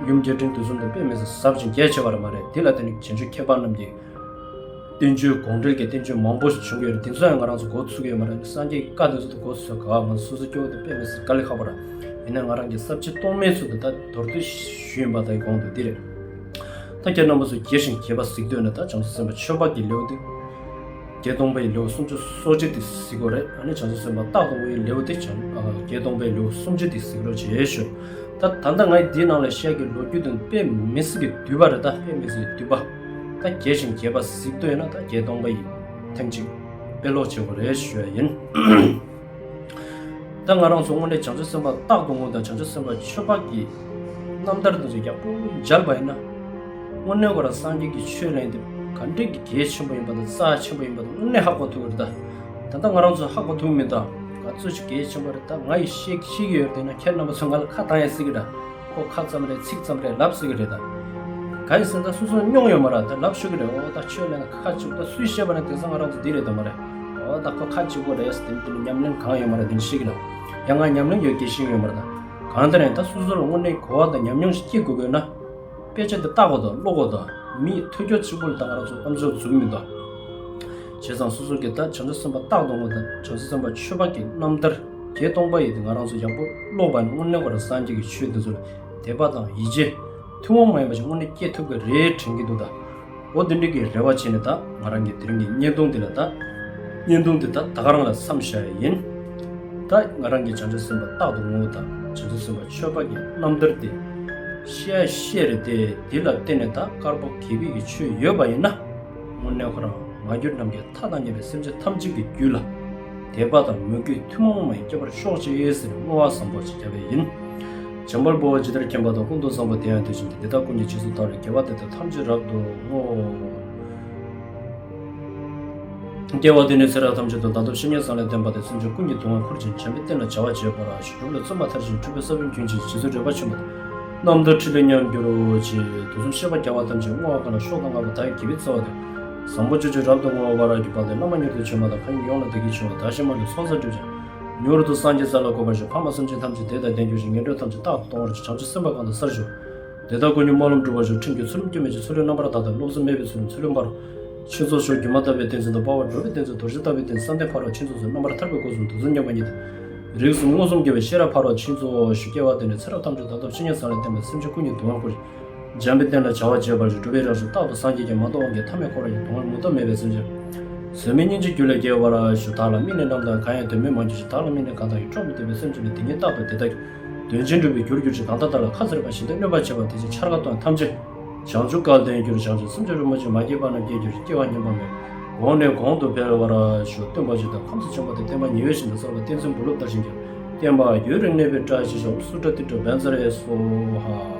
ཡུམ་རྒྱས་འབྲིང་བསྡུས་གསུམ་དུ་དཔེ་མི་སྲིད་ཟབ་ཅིང་རྒྱ་ཆེ་བ་རེད་མ་རེད། དེ་ལ་བརྟེན་ནས་རྗེས་འཇུག་མཁས་པ་རྣམས་ཀྱིས། བསྟན་བཅོས་དགོངས་འགྲེལ་གྱི་བསྟན་བཅོས་མང་པོ་ཞིག་བྱུང་གི་ཡོད་རེད། དེ་ཚོ་ཡང་ང་རང་ཚོ་མགོ་ཚུགས་ཀྱི་ཡོད་མ་རེད། སངས་རྒྱས་ཀྱི་བཀའ་དེ་ཚོ་དེ་མགོ་ཚུགས་ག་བ་ང་ཚོ་སོ་སོ་སྐྱོ་བོ་དེ་དཔེ་མི་སྲིད་དཀའ་ལས་ཁག་པོ་རེད། ཡིན་ན་ང་རང་གི་ས་བཅད་སྟོང་མའི་ཚུལ་དུ་ད་མདོར་བསྡུས་ཞུས་ཡིན་པ་དེ་གོང་དུ་འདི་རེད། ད་ཁྱེད་རྣམ་པ་ཚོ་རྒྱས་ཤིང་རྒྱས་པ་གཟིགས་འདོད་ན་ད་བྱང་ཆུབ་སེམས་དཔའ་ཆོས་འཕགས་ཀྱི་ལེའུ་དེ། བརྒྱད་སྟོང་པའི་ལེའུ་སུམ་ཅུ་སོ་གཅིག་དེ་གཟིགས་དགོས་རེད། ཨ་ནི་བྱང་ཆུབ་སེམས་དཔའ་རྟག་ཏུ་ངུ་ཡི་ལེའུ་དེ་བྱང་ཨ་བརྒྱད་སྟོང་པའི་ལེའུ་སུམ་ཅུ་དེ་གཟིགས་རོགས་བྱེད་ཞུ། ད་ད་ལྟ་ང་ཡི་འདིའི་ནང་ལ་བཤད་ཀྱི་ལོ་རྒྱུས་དེ་དཔེ་མི་སྲིད་ཀྱི་བསྡུས་པ་རེད། ད་དཔེ་མི་སྲིད་ཀྱི་བསྡུས་པ། ད་རྒྱས་ཤིང་རྒྱས་པ་གཟིགས་འདོད་ཡོད་ན་ད་བརྒྱད་སྟོང་པ་ཡི་ཐེངས་གཅིག་དཔེ་ཀློག་བྱེད་དགོས་རེད་ཞུ་ཡ་ཡིན། ད་ང་རང་ཚོ་དངོས་གནས་བྱང་ཆུབ་སེམས་དཔའ་རྟག་ཏུ་ངུ་དང་བྱང་ཆུབ་སེམས་དཔའ་ཆོས་འཕགས་ཀྱི་རྣམ་ཐར་དེ་ཚོ་ཡག་པོ་མཇལ་བ་ཡིན་ན། དངོས་གནས་ཁོ་རང་སངས་རྒྱས་ཀྱི་ཆོས་ལ་ཡིན་ཏེ་ག་འདྲས་ཀྱི་གལ་ཆེན་པོ་ཡིན་པ་དང་རྩ་ཆེན་པོ་ཡིན་པ་དང་དངོས་གནས་ཧ་གོ་ཐུབ་ཀྱི་རེད་ད། ད་ལྟ་ང་རང་ཚོ་ཧ་གོ་ཐུབ་མིན་ད། ག་ཚོད་ཅིག་གལ་ཆེན་པོ་རེད་ད། ང་ཡིས་ཤེས་ཤེས་ཀྱི་ཡོད་རེད་ན་ཁྱེད་རྣམ་པ་ཚོ་ང་ལ་ཁ་བཏང་ཡ་སྲིད་ཀྱི་རེད། ཁོ་ཁ་ཙམ་རེད་ཚིག་ཙམ་རེད་ལབ་སྲིད་ཀྱི་རེད་ད། ག་ཡིན་ཟེར་ན་ད་སོ་སོ་མྱོང་ཡོད་མ་རེད། ད་ལབ་ཤོད་ཀྱི་རེད། འོ་ད་ཆོས་ལབ་ན་ཁ་གཅིག་པོ་ད་སུས་བཤད་པ་ན་དེང་སང་ང་རང་ཚོ་འདི་རེད་དམ་མ་རེད། འོ་ད་ཁོ་ཁ་གཅིག་པོ་རེད་ཟེར་དེ་འདི་ནི་ཉམས་ལེན་གང་ཡོད་མ་རེད། དེ་འདྲ་ཤེས་ཀྱི་རེད། ཡང་ང་ཉམས་ལེན་ཡོད་ཀྱི་ཤེས་ཀྱི་ཡོད་མ་རེད། ད་གང་ལྟར་ཡང་ད་སོ་སོ་ལ་དངོས་གནས་གོ་བ་དང་ཉམས་མྱོང་ཞིག་སྐྱེ་དགོས་དགོས་ན། དཔེ་ཆ་འདི་ལྟ་དགོས་དང་ཀློག་དགོས་དང་མི་ཐོས་རྒྱུ་གཅིག་པོ་ལ་ད་ང་རང་ཚོ་ཨམ་ཅོག་འཛུགས་མི་འདུག་བྱས་ཙང་སོ་སོ་གིས་ད་བྱང་ཆུབ་སེམས་དཔའ་རྟག་ཏུ་ངུ་དང་བྱང་ཆུབ་སེམས་དཔའ་ཆོས་པ་གི་རྣམ་ཐར་བརྒྱད་སྟོང་པ་ཡི་དེ་ང་རང་ཚོ་ཡག་པོ་ཀློག་པ་ནི་དངོས་གནས་ཁོ་རང་སངས་རྒྱས་ཀྱི་ཆོས་འདི་ཚོ་ལ་དད་པ་དང་ཡིད་ཆེས་ཐུན་མོང་མ་ཡིན་པ་ཞིག་དངོས་གནས་སྐྱེ་ཐུབ་ཀྱི་རེད་དྲན་གྱི་འདུག་ད་འོ་དེ་འདྲ་གི་རེ་བ་བྱས་ནས་ད་ང་རང་གིས་དེ་རིང་གི་བརྙན་ཐུང་འདི་ལ་ད་བརྙན་ཐུང་འདི་ད་ད་ག་རང་ལ་མཚམས་བཞག་ཡ་ཡིན། ད་ང་རང་གིས་བྱང་ཆུབ་སེམས་དཔའ་རྟག་ཏུ་ངུ་དང་བྱང་ཆུབ་སེམས་དཔའ་ཆོས་པ་གི་རྣམ་ཐར་དེ་བཤད་བཤད་རེད་དེ། འདི་ལ་བརྟེན་ནས་ད་དཀར་པོ་དགེ་བའི་གི་ཆོས་ཡོད་པ་ཡིན་ན། དངོས་གནས་ཁོ་རང་མ་གྱུར་ནམ་མཁའི་མཐའ་དང་མཉམ་པའི་སེམས་ཅན་ཐམས་ཅད་ཀྱི་རྒྱུད་ལ་དད་པ་དང་མོས་གུས་ཐུན་མོང་མ་ཡིན་སྐྱེ་བར་ཤོག་ཅེས་ཟེར་བསྔོ་བ་བཟང་པོ་ཅིག་བརྒྱབ་པ་ཡིན། འཇམ་དཔལ་དཔའ་བོས་ཇི་ལྟར་མཁྱེན་པ་དང་། ཀུན་ཏུ་བཟང་པོ་དེ་ཡང་དེ་བཞིན་ཏེ། དེ་དག་ཀུན་གྱི་རྗེས་སུ་བདག་སློབ་དགེ་བ་འདི་དག་ཐམས་ཅད་རབ་ཏུ་བསྔོ། སྐྱེ་བ་འདི་ནས་ཚེ་རབས་ཐམས་ཅད་དུ་བདག་སྟོབས་བཤེས་གཉེན་བཟང་ལས་ལྡན་པ་དེ་སེམས་ཅན་ཀུན་གྱི་སྡུག་བསྔལ་ཁུར་ཅིང་བྱམས་པའི་བསྟན་ལ་བྱ་བ་བྱེད་པར་ཞུ། སྒྲུབ་ལ་བརྩོན་པ་མཐར་ཕྱིན་འཁྲིད་པའི་ས་བོན་རྒྱུན་ཆེན་རྗེ་བཙུན་རས་པ་ཆེན་པོ་དང་། རྣམ་ཐར་ཕྲིན་ལས་མཉམ་གྱུར་ཅིག་དུས་གསུམ་གཤེགས་པ་རྒྱལ་བ་ཐམས་ཅད་བསྔོ་བ་གང་ལ་ཤོག་དང་བསྔགས་པ་བདག་གི་དགེ་བའི་རྩ་བ་དེ། བཟང་པོ་སྤྱོད་ཕྱིར་རབ་ཏུ་བསྔོ་བར་གྱུར་པ་དེ། བླ་མ་མྱུར་དུ་བྱོན་པ་དང་། མཁའ་མཉམ་ཡོངས་ལ་བདེ་སྐྱིད་བྱུང་བ། བདག་གཞན་མ་ལུས་ཚོགས་བསགས་སྒྲིབ་སྦྱང་། མྱུར་དུ་སངས་རྒྱས་ས་ལ་འགོད་པར་ཤོག །ཕ་མ་སེམས་ཅན་ཐམས་ཅད་བདེ་དང་ལྡན་གྱུར་ཅིག །ངན་འགྲོ་ཐམས་ཅད་རྟག་ཏུ་སྟོངས་པར་ཤོག །བྱང་ཆུབ་སེམས་དཔའ་གང་དག་སར་བཞུགས། དེ་དག་ཀུན་གྱི་སྨོན་ལམ་འགྲུབ་པར་ཤོག །ཁྲིམས་ཀྱི་ཚུལ་ཁྲིམས་བཅོམ་མེད་ཅིང་། ཚུལ་ཁྲིམས་རྣམ་པར་དག་དང་། བློ་བཟང་མེད་པའི་ཚུལ་ཁྲིམས། ཚུལ་ཁྲིམས་འཕགས་རོ། ཕྱིན་ཚོགས་ཤོག །སྒྱུ་མ་ལྟ་བུའི་བསྟན་འཛིན་དང་། དཔའ་བར་འགྲོ་བའི་བསྟན་འཛིན། རྡོ་རྗེ་ལྟ་བུའི་བསྟན་འཛིན། བསམ་གཏན་ཕ་རོལ་ཕྱིན་ཚོགས་སུ། རྣམ་པར་ཐར་པའི་སྒོ་གསུམ་དུ་བཟུང་སྙོམས་པར་ངེས་ཏེ། རིགས་གསུམ་མངོན་སུམ་རྒྱལ་བའི་ཤེས་རབ་ཕ་རོལ་ཕྱིན་ཚོགས་ཤོག །སྐྱེ་བ་འདི་ནས་ཚེ་རབས་ཐམས་ཅད་བདག་སྟོབས་བཤེས་གཉེན་བཟང་ལས་ལྡན་པ། སེམས་ཅན་ཀུན་གྱི་སྡུག་བསྔལ་ཁུར་ཅིང་། བྱམས་པའི་བསྟན་ལ་བྱ་བ་བྱེད་པར་ཤོག །སྒྲུབ་པའི་རབ་ཏུ་རྟག་ཏུ་སངས་རྒྱས་ཀྱི། མ་འདོར་དབང་གིས་ཐ་མལ་འཁོར་བ་ཡི། སྡུག་བསྔལ་མུ་མེད་མེད་པའི་སེམས་ཅན། བཟོད་མེད་སྙིང་རྗེའི་རྒྱུད་ལ་སྐྱེ་བར་ཤོག །བདག་ལ་དམིགས་ནས་རྣམ་དག་གང་ཡང་དོན་མེད་མ་གྱུར་ཅིག །བདག་ལ་དམིགས་ནས་གང་དག་ཡོད། བཅོམ་ལྡན་འདས་སེམས་ཅན་ལ་དེ་ཉིད་རྟག་ཏུ་དེ་དག་གི་དོན་ཆེན་འགྲུབ་པའི་རྒྱུར་གྱུར་ཅིག །གང་དག་བདག་ལ་ཁ་ཟེར་བ་བཞིན་དུ། གནོད་པ་བྱེད་པ་དེ་བཞིན་ཆར་ཁ་ཐོགས་ཐམས་ཅད། བྱང་ཆུབ་སྐལ་ལྡན་གྱུར། བྱང་ཆུབ་སེམས་མཆོག་རིན་པོ་ཆེ། མ་སྐྱེས་པ་རྣམས་སྐྱེ་གྱུར་ཅིག །སྐྱེ་བ་ངན་པ་མེད། གོང་ནས་གོང་དུ་འཕེལ་བར་ཤོག །སྟོན་པ་བཞི་དང་ཁམས་གསུམ་འཕྱོངས་པ་དང་། བསྟན་པ་ཉི་འོད་བཞིན་དུ་གསལ་བ། བསྟན་འཛིན་བུ་སློབ་དར་བཞིན་གྱུར། བསྟན་པ་ཡུན་རིང་གནས་པའི་བཀྲ་ཤིས་ཤོག །སུ་ཏྲ་ཏི་ཏྲ་བཛྲ་ཧེ་སྭཱ་ཧཱ།